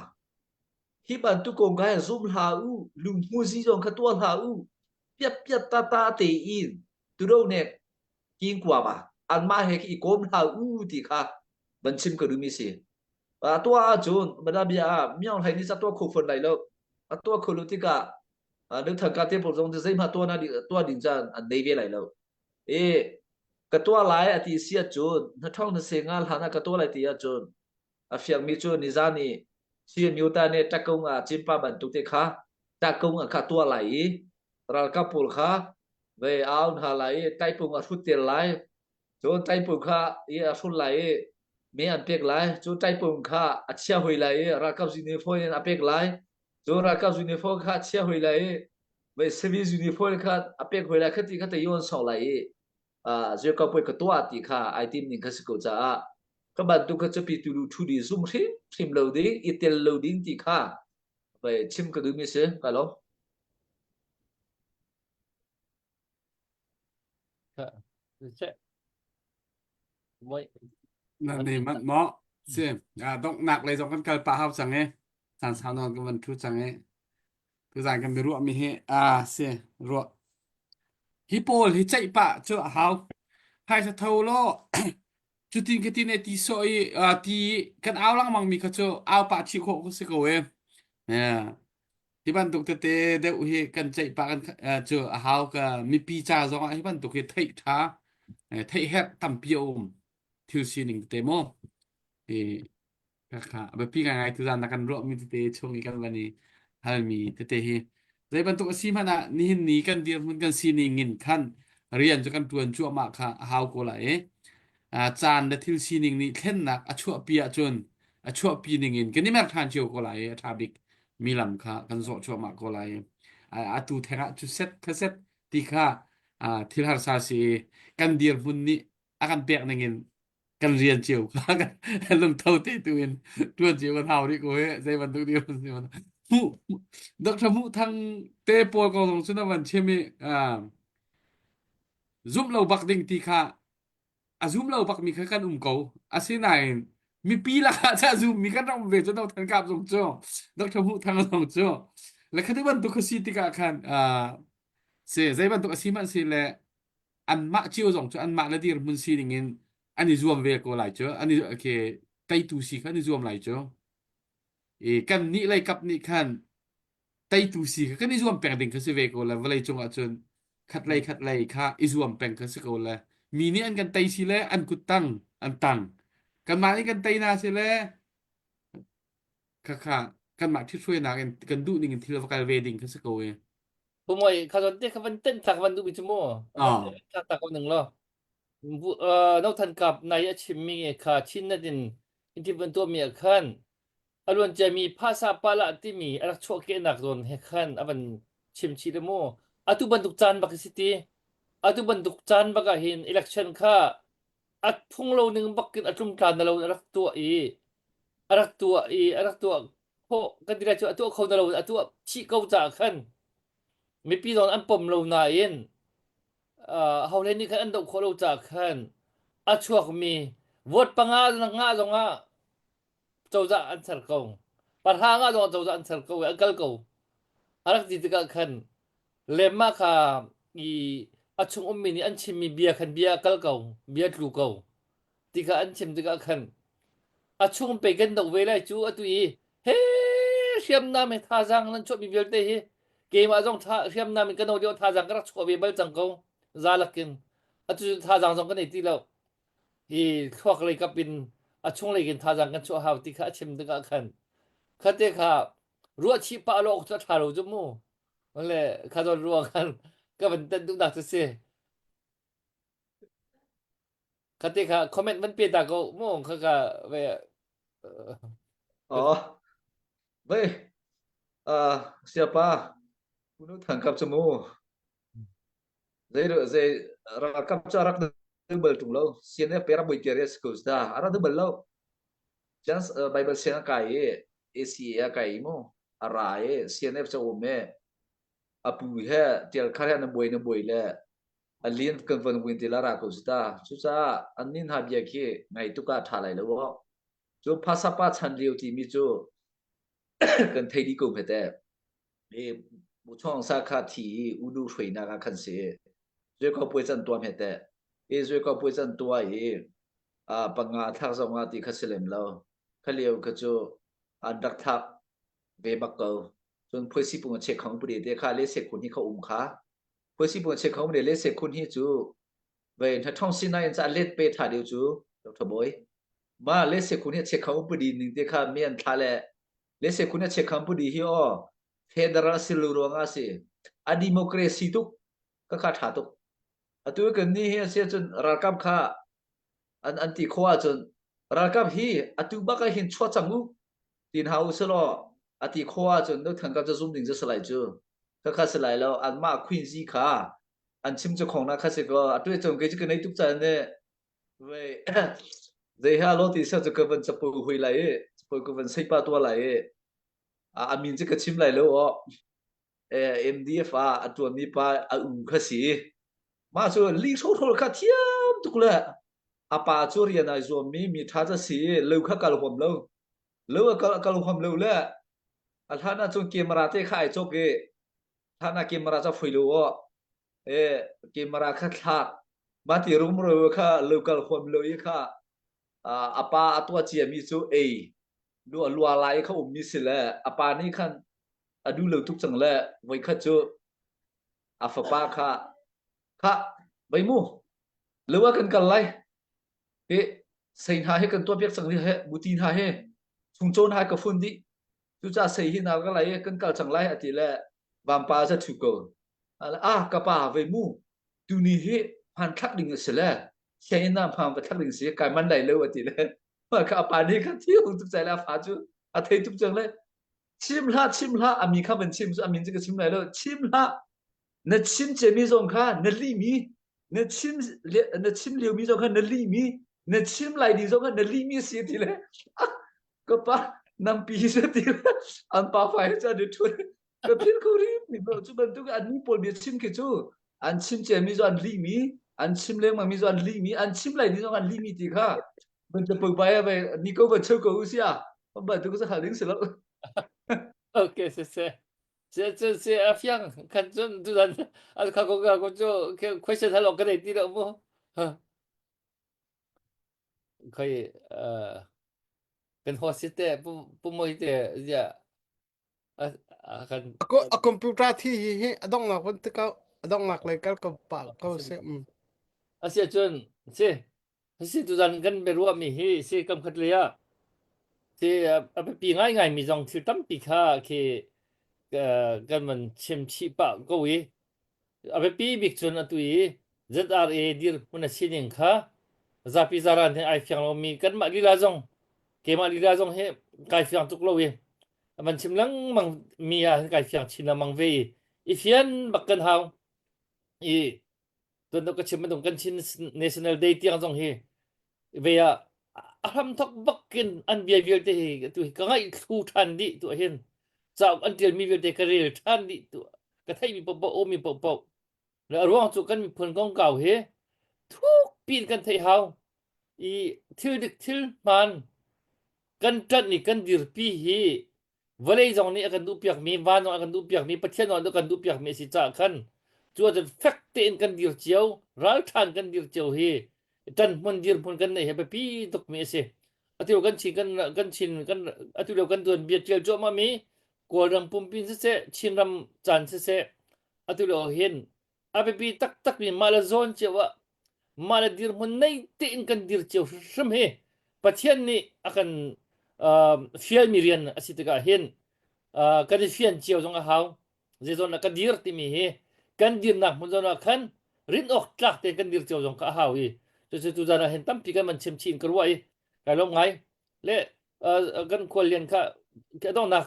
hi bantuk kong kha zum hlah u lunghmuzi zong kha tuah hlah u piat piat ta ta tein turo nek king kwa ba anmah he i kom hlah u ti kha van chim ka duhmi si A tuah ahcun bia ah Myaung Hlei nih ca tuah kho fawn lai lo. A tuah kho lo tikah nu thangka te pawl zong zeihmah tuah na tuah ding caan an nei ve lai lo. I ka tuah lai a ti si ahcun na thong na se nga hlan ah ka tuah lai ti ahcun a fiangmi cu nizan i CMU ta nih takung ah cimpa bantuk te kha takung ah kha tuah lai i ralkap pawl kha ve au hna lai i taipung a hrut tel lai Cun ṭaipung kha i a hrul lai i me an pek lai. Cun ṭaipung kha a chia hoi lai i ralkap uniform in a pek lai. Cun ralkap uniform kha a chia hoi lai i vei civil uniform kha a pek hoi lai. Khati kha te yon sawk lai i Jacob ka tuah ti kha ai tim ning kha si ko caah ka bantuk kha cupi tu lu thu di zum hrimhrim lo ding i tel lo ding ti kha vei chim ka duhmi si ka lo. Na nei manh maw? Si. Ah, donghnak lei zong kan kal pah hau cang i. Caan sau nawn kan van thu cang i. Tuzaan kan biaruah mi hi ah si ruah. Hi pawl hi ceih pah cu a hau. Phaisa tho law cutin katin e ti so i ti kan au lengmang mi kha cu au pah chih khawh ku si ko e. Yeah. Hi bantuk tete deuh hi kan ceih pah kan cu a hau ka mipi ca zong ah hi bantuk hi theih tha theih herh tampi a um thil sining tete mu i kha a biapi ngaingai tuzan na kan ruahmi tete chung i kan van i halmi tete hi zei bantuk a si hmanh ah nihin ni kan dirhmun kan sining in khan rian cu kan tuan cuahmah kha a hau ko lai i caan le thil sining nih thlennak a chuahpi ahcun a chuahpi ning in kan i mer ṭhan cio ko lai i a ṭha bik mi lam kha kan zawh cuahmah ko lai i atu theng ah cu set kha set ti kha thil harsa si kan dirhmun nih a kan pek ning in kan rian cio kha kan lungtho te tu in tuan cio kan hau rih ko he zei bantuk dirhmun si mu Dr. Mu Thang te pawl ko zong cu na van chim i zumh lo bak ding ti kha a zum lo bakmi kha kan um ko asinain mipi lakah ca zummi kan rak um ve cu Dr. Than Kap zong cu Dr. Hmuh Thang zong cu le khati bantuk kha si tikah khan si zei bantuk a si hmanh si le anmah cio zong cu anmah le dirhmun sining in an i zuam ve ko lai cu an i okay teitu si kha an i zuam lai cu i kan nih lei kap nih khan teitu si kha kan i zuam peng ding kha si ve ko le vawlei cung ah cun khatlei khatlei kha i zuam peng kha si ko le mi nih an kan tei si le an kut tang an tang kanmah nih kan tei na si le kha kha kanmah ṭhithruainak in kan duh ning in thil va kal ve ding kha si ko e Pumoi kha zon te kha van ten thak van duh mi chu mu van ah ten thak tak ko ning lo no than kap nai a chim mi kha chin na din inti ban to mi khan A luanciami phasa pala timi a rak chuahkehnak zawn he khan a van chim chih le mu. Atu bantuk caan bak a si ti. Atu bantuk caan bak ah hin election kha a phung lo ning bak in a tlumtla na lo in a rak tuah i a rak tuah i a rak tuah khawh kan ti lai cu a tuah kho na lo a tuah chih ko caah khan mipi zawn an pom lo nain uh, hohle nih khan an doh khawh lo caah khan a chuakmi vote panga ngah zongah cozah an ser ko. Pahrang ah zong cozah an ser ko i an kal ko. A rak ti tikah khan lemma kha i a chung ummi nih an chimmi bia khan bia a kal ko, bia tlu ko. Ti kha an chim tikah khan a chung pe kan doh ve lai cu atu i he hriamnam he thazaang nan chuahmi vialte hi keimah zong tha hriamnam in ka no lio thazaang ka rak chuah ve bal cang ko za lakin atu cu thazaang zong ka nei ti lo hi thluak lei kap in a chung lei in thazaang kan chuah hau ti kha a chim tikah khan khate kha Ruah chih pah lo awk cu a ṭha lo cu mu. Le kha zawn ruang khan ka van tenh duhnak cu si. Kha te kha comment van pe ta ko mu kha ka ve Oh, ve uh, siapa kunu thangkap cu mu zei zei ralkap cu rak bal tung lo CNF pe rak bui tia schools da ara bal lo Just Bible siang a kai i ACA a kai i mu a ra i CNF ca um i a pu he tial khar he na buai na buai le a lin kan von win ti la ra ko si ta cucaah an nin ha bia khi ngai tuk ah tha lai lo wo cu phasapa chan lio ti mi cu kan thei di ko hmete e bu chong sa kha thi i ulu hruainak ah khan si zui ko puai chan tua hmete e zui ko puai chan tua i a panga thlak zong ah ti kha si lem lo kha lio kha cu an rak thlak ve bak ko cun phuaisi pung che khong puri te kha le se khun hi kha um kha phuaisi pung che khong le se khun hi cu ve na thong sin na in cha let pe tha deu cu Dr. Boy ma le se khun hi che khong puri ning te kha mi an thla le le se khun che khong puri hi o federal silu ruanga si a democracy tuk ka kha tha tuk Atu kan ni hi a si ahcun ralkap kha an an ti khawh ahcun ralkap hi atu bak ah hin chuah cang u tin hau usalaw a ti khawh ahcun nu thang ka cu zum ding cu si lai cu. Khakha si lai lo anmah Queen Zi kha an chim cu khong na kha si ko atu cun kei cu ka nei tuk caan ne vei zei ha lo ti sa cu ka van capo hui lai i capo ka van sei pa tua lai i a min cu ka chim lai lo o MDF ah a ṭuanmi pa a u kha si. Mah cu li hrohrawl kha thiam tuk le a pa cu rian ai zuammi mi ṭha ca si lo kha kal huam lo. Lo a kal, kal huam lo le a hlan ah cun camera te kha ai cawk i hlan ah camera ca fui lo aw e camera kha thlak mah ti rumro kha lo kal huam lo i kha a pa a tuah ciami cu ei lua lua lai kha ummi si le a pa nih khan a duh lo tuk cang le voikhat cu a fapa kha kha vei mu lo ah kan kal lai hi sei hna hi kan tuah piak cang he buti hna he chungcaw hna ka fun dih cucaah sei hi na ka lai kan kal cang lai ati le vampa za thu ko ah ka pa vei mu tuni hi hman thlak ding a si le sianginn ah hman va thlak ding si kai man lai lo ati le ka apa nih kha thi hung tuk cai le a fa cu a thei tuk cang le Chim hlah, chim hlah, a mi kha van chim cu a min cu ka chim lai lo. Chim hlah, na chim ciami zong kha na lihmi, na chim na chim liomi zong kha na lihmi, na chim lai ding zong kha na lihmi a si ti le ah, ka pa nangpi hi ti le an pa fai cu an i ṭhut. Ka phil kho ri mi cu bantuk an mi pawl bia chim khi cu an chim ciami zong an lihmi, an chim lengmang mi zong an lihmi, an chim lai ding zong an lihmi ti kha Van capo bai a vai ni ko van cheu ko u sia. Ba tu ka hal ding si lo. Okay, se se. Se se se a fiang kan cun tu dan al kha ko ka ko chu question hal ok ka nei ti lo mu. Khoi eh kan host te pu pu moi te ya kan A computer thi hi hi a donghnak van te ko a donghnak lei kal ko pa ko se mm. Asia cun si si tuzan kan biaruah mi hi si kam khat le ah si a biapi ngai ngai mi zong thil tampi kha khi kan van chim chih pah ko i a biapi bik cun atu i ZRA dirhmun a sining kha zapi zaran he ai fiang lomi kanmah lila zong keimah lila zong hi kai fiang tuk lo i van chim lengmang mi ah hin kai fiang chin lengmang ve i i fian bak kan hau i tuan ka chim bantuk kan Chin National Day tiang zong hi ve ah a hram thok bak in an bia vialte hi tu hi ka ngaih thlu ṭhan dih tu hin cauk an ṭialmi vialte ka rel ṭhan dih tu ka theihmi paohpaoh awmi paohpaoh le a ruang cu kan miphun kongkau hi thuk piin kan theih hau i thil dik thil hmaan kan ṭanh i kan dirpi hi vawlei zong nih a kan duhpiakmi van zong a kan duhpiakmi Pathian zong a kan duhpiakmi a si caah khan cu ahcun fek tein kan dir cio ralṭhan kan dir cio hi ṭan hmun dirhmun kan neih hi biapi tukmi a si atu kan chin kan kan chin kan atu lio kan tuan bia ṭial cuahmah mi Kawlram pumpi siseh Chinram caan siseh atu lio hin a biapi taktakmi mah le zawn cio ah mah le dirhmun nei tein kan dir cio hrimhrim hi Pathian nih a kan uh, fialmi rian a si tikah hin Uh, kan i fian cio zong a hau. Zeizawn ah ka dir timi hi kan dirnak hmun zawn ah khan rin awk tlak tein kan dir cio zong kha a hau i cucu tuzan ah hin tampi kan van chim chin ka ruah i kai lawm ngai. Le uh, kan khuallian kha ka donghnak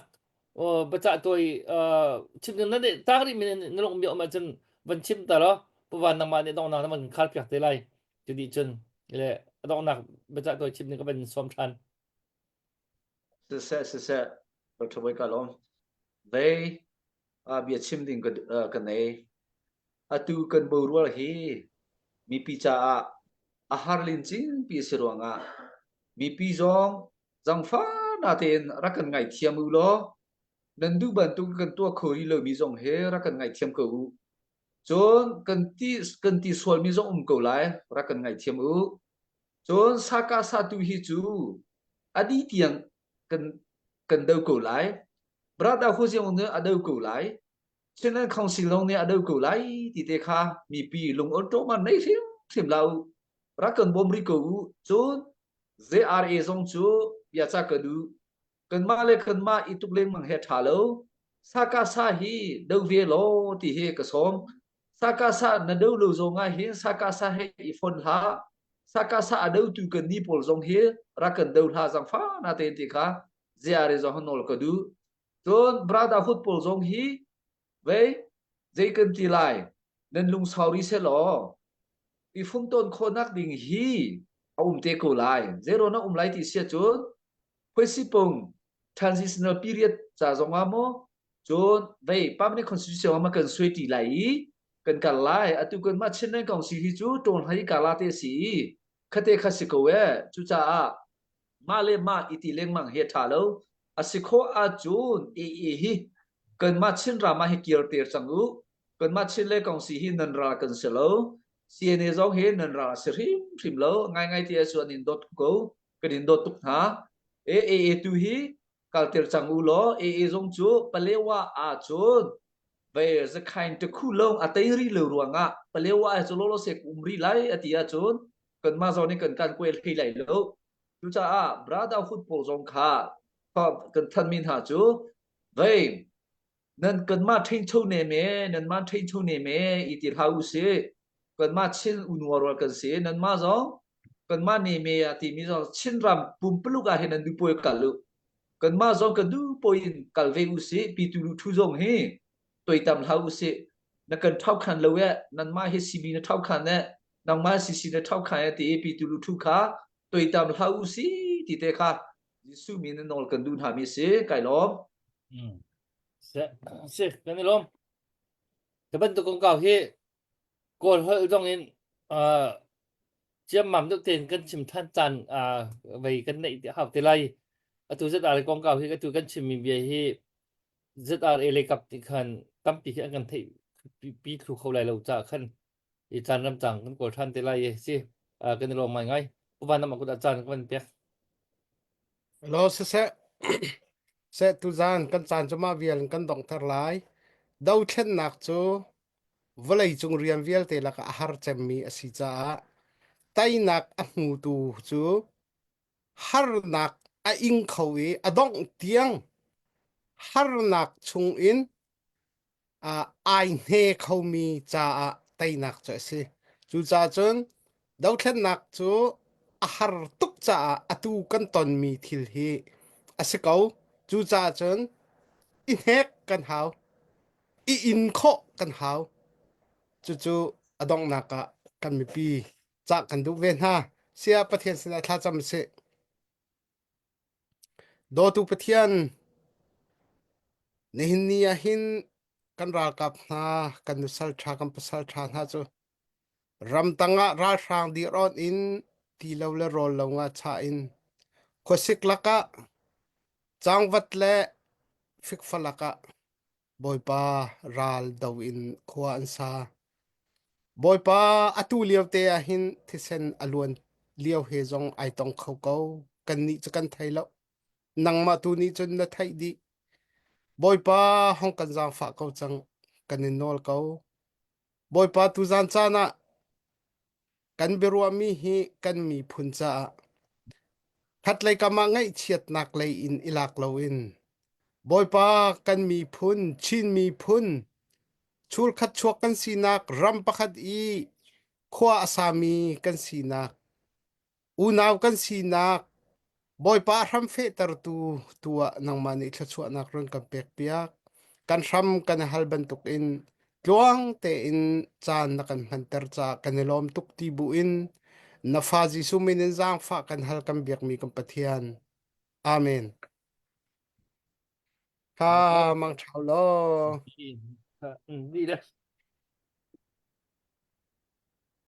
uh, bacah tuai uh, chim ding na ne tang rih mi na lung mi om ahcun van chim ta law puvan nangmah nih donghnak na van khar piak te lai. Cu dih cun le a donghnak biacah tawi chim ding ka van sawm ṭhan. Siseh siseh Dr. Bawi ka lawm. Vei bia chim ding ka ka nei. Atu kan borual hi mipi caah a har lin cingpi si ruangah mipi zong zangfa na tein rak kan ngaithiam u law nan duh bantuk kan tuah kho rih lomi zong he rak kan ngaithiam ko u. Cun kan ti kan ti sualmi zong um ko lai rak kan ngaithiam u. Cun saka satu hi cu a dih tiang kan kan do ko lai. Brother Hu Ziang nih a do ko lai. Chinland Council zong nih a do ko lai ti te kha mipi lung on ṭawm an nei hrim hrim la u. Rak kan bawm rih ko u. Cun ZRA zong cu bia ca ka duh. Kanmah le kanmah i tuk lengmang he ṭha lo. Sakasa hi do ve law ti hi ka sawm. Sakasa na do lo zong ah hin sakasa he i fon hlah. Sakasa a dotu kan ni pawl zong hi rak kan do hlah zangfa na te ti kha ziare zong nawl ka duh. Cun brotherhood pawl zong hi vei zei kan ti lai nan lungsau ri seh law i fumtawn khawhnak ding hi a um te ko lai. Zeiraw na um lai ti sia cun Phuaisipung transitional period ca zong ah maw cun vei permanent constitution ah ma kan suai ti lai i kan kal lai atu kan mah Chinland Council hi cu ṭawn hlei kala te si i khate kha si ko e cucaah mah le mah i ti lengmang hi a ṭha lo a si khawh ahcun AA hi kanmah Chinram ah hi kirter cang u kanmah Chinland Council hi nan ral kan si lo CNA zong hi nan ral a si hrimhrim lo ngaingai ti ahcun an in dawt ko kan in dawt tuk hna. AA tu hi kalter cang u law AA zong cu Palewa ah cun vei zakhain takhu lawng a tei ri lo ruangah Palewa ah cu lolo se um ri lai a ti ahcun kanmah zong nih kan kan kuel hlei lai lo. Cucaah brotherhood pawl zong kha kan thanmi hna cu vei nan kanmah ṭhingcho ne me nanmah ṭhingcho ne me i ti hlah u sih kanmah Chin unua rual kan si nanmah zong kanmah ne me a timi zong Chinram pumpuluk ah hin nan dupawi kal u kanmah zong kan dupawi in kal ve u sih pitu lu thu zong hi toitam hlah u sih na kan ṭhaukhan lo e nanmah hi CB na ṭhaukhan e nangmah CC na ṭhaukhan e ti i pitu lu thu kha toitam hlah u sih ti te kha Jesuh min in nawl kan duh hna mi si kai lawm. Mm. Se se kan i lawm. Te bantuk kongkau hi Kawl holh zong in uh, ciammam deuh tein kan chim than caan uh, vei kan neih te hau te lai. Atu ZRA kongkau hi atu kan chimmi bia hi ZRA le kap ti khan tampi hi an kan theih pi thlu kho lai lo ca khan i caan ram cang kan kawl than te lai i si uh, kan i lawm ngai ngai. Uvan nam akut ah caan ka van pek. Hello, siseh. Seh tuzan kan caan cu mah vial in kan donghter lai. Dothlennak cu vawleicung rian vialte lakah a har cemmi a si caah teinak a hmutu cu harnak a ing kho i a dongh tiang harnak chungin ai hne khomi caah teinak cu a si. Cucaah cun dothlennak cu a har tuk caah atu kan tonmi thil hi a si ko. Cucaah cun i hnek kan hau, i in khawh kan hau. Cucu a donghnak ah kan mipi cah kan duh ve hna. Sia Pathian sinah thlacam sih. Dawtu Pathian, nihin ni ah hin kan ralkap hna, kan nusal ṭha, kan pasal ṭha hna cu ramtang ah ralhrang dir-awnh in ti lo le rawl lo nga chah in khuasik lakah cangvat le fikfa lakah Bawipa ral do in khua an sa. Bawipa atu lio te ah hin thisen a luan lio he zong ai tong kho ko. Kannih cu kan thei lo. Nangmah tu nih cun na theih dih. Bawipa hong kan zaangfah ko cang. Kan in nawl ko. Bawipa tuzan caan ah kan biaruahmi hi kan miphun caah khatlei kam ah ngaihchiatnak lei in i lak loin. Bawipa kan miphun, Chin miphun, chulkhat chuak kan sinak, ram pakhat i khua a sami kan sinak, unau kan sinak, Bawipa hram fehtertu tu ah nangmah nih thluachuahnak run kan pekpiak. Kan hram kan i hal bantukin tluang tein caan na kan hmanter caah kan i lawm tuk ti buin na fa Jesuh min in zaangfah kan hal kan biakmi kan Pathian. Amen. Kha mang ṭhau law. Ni le.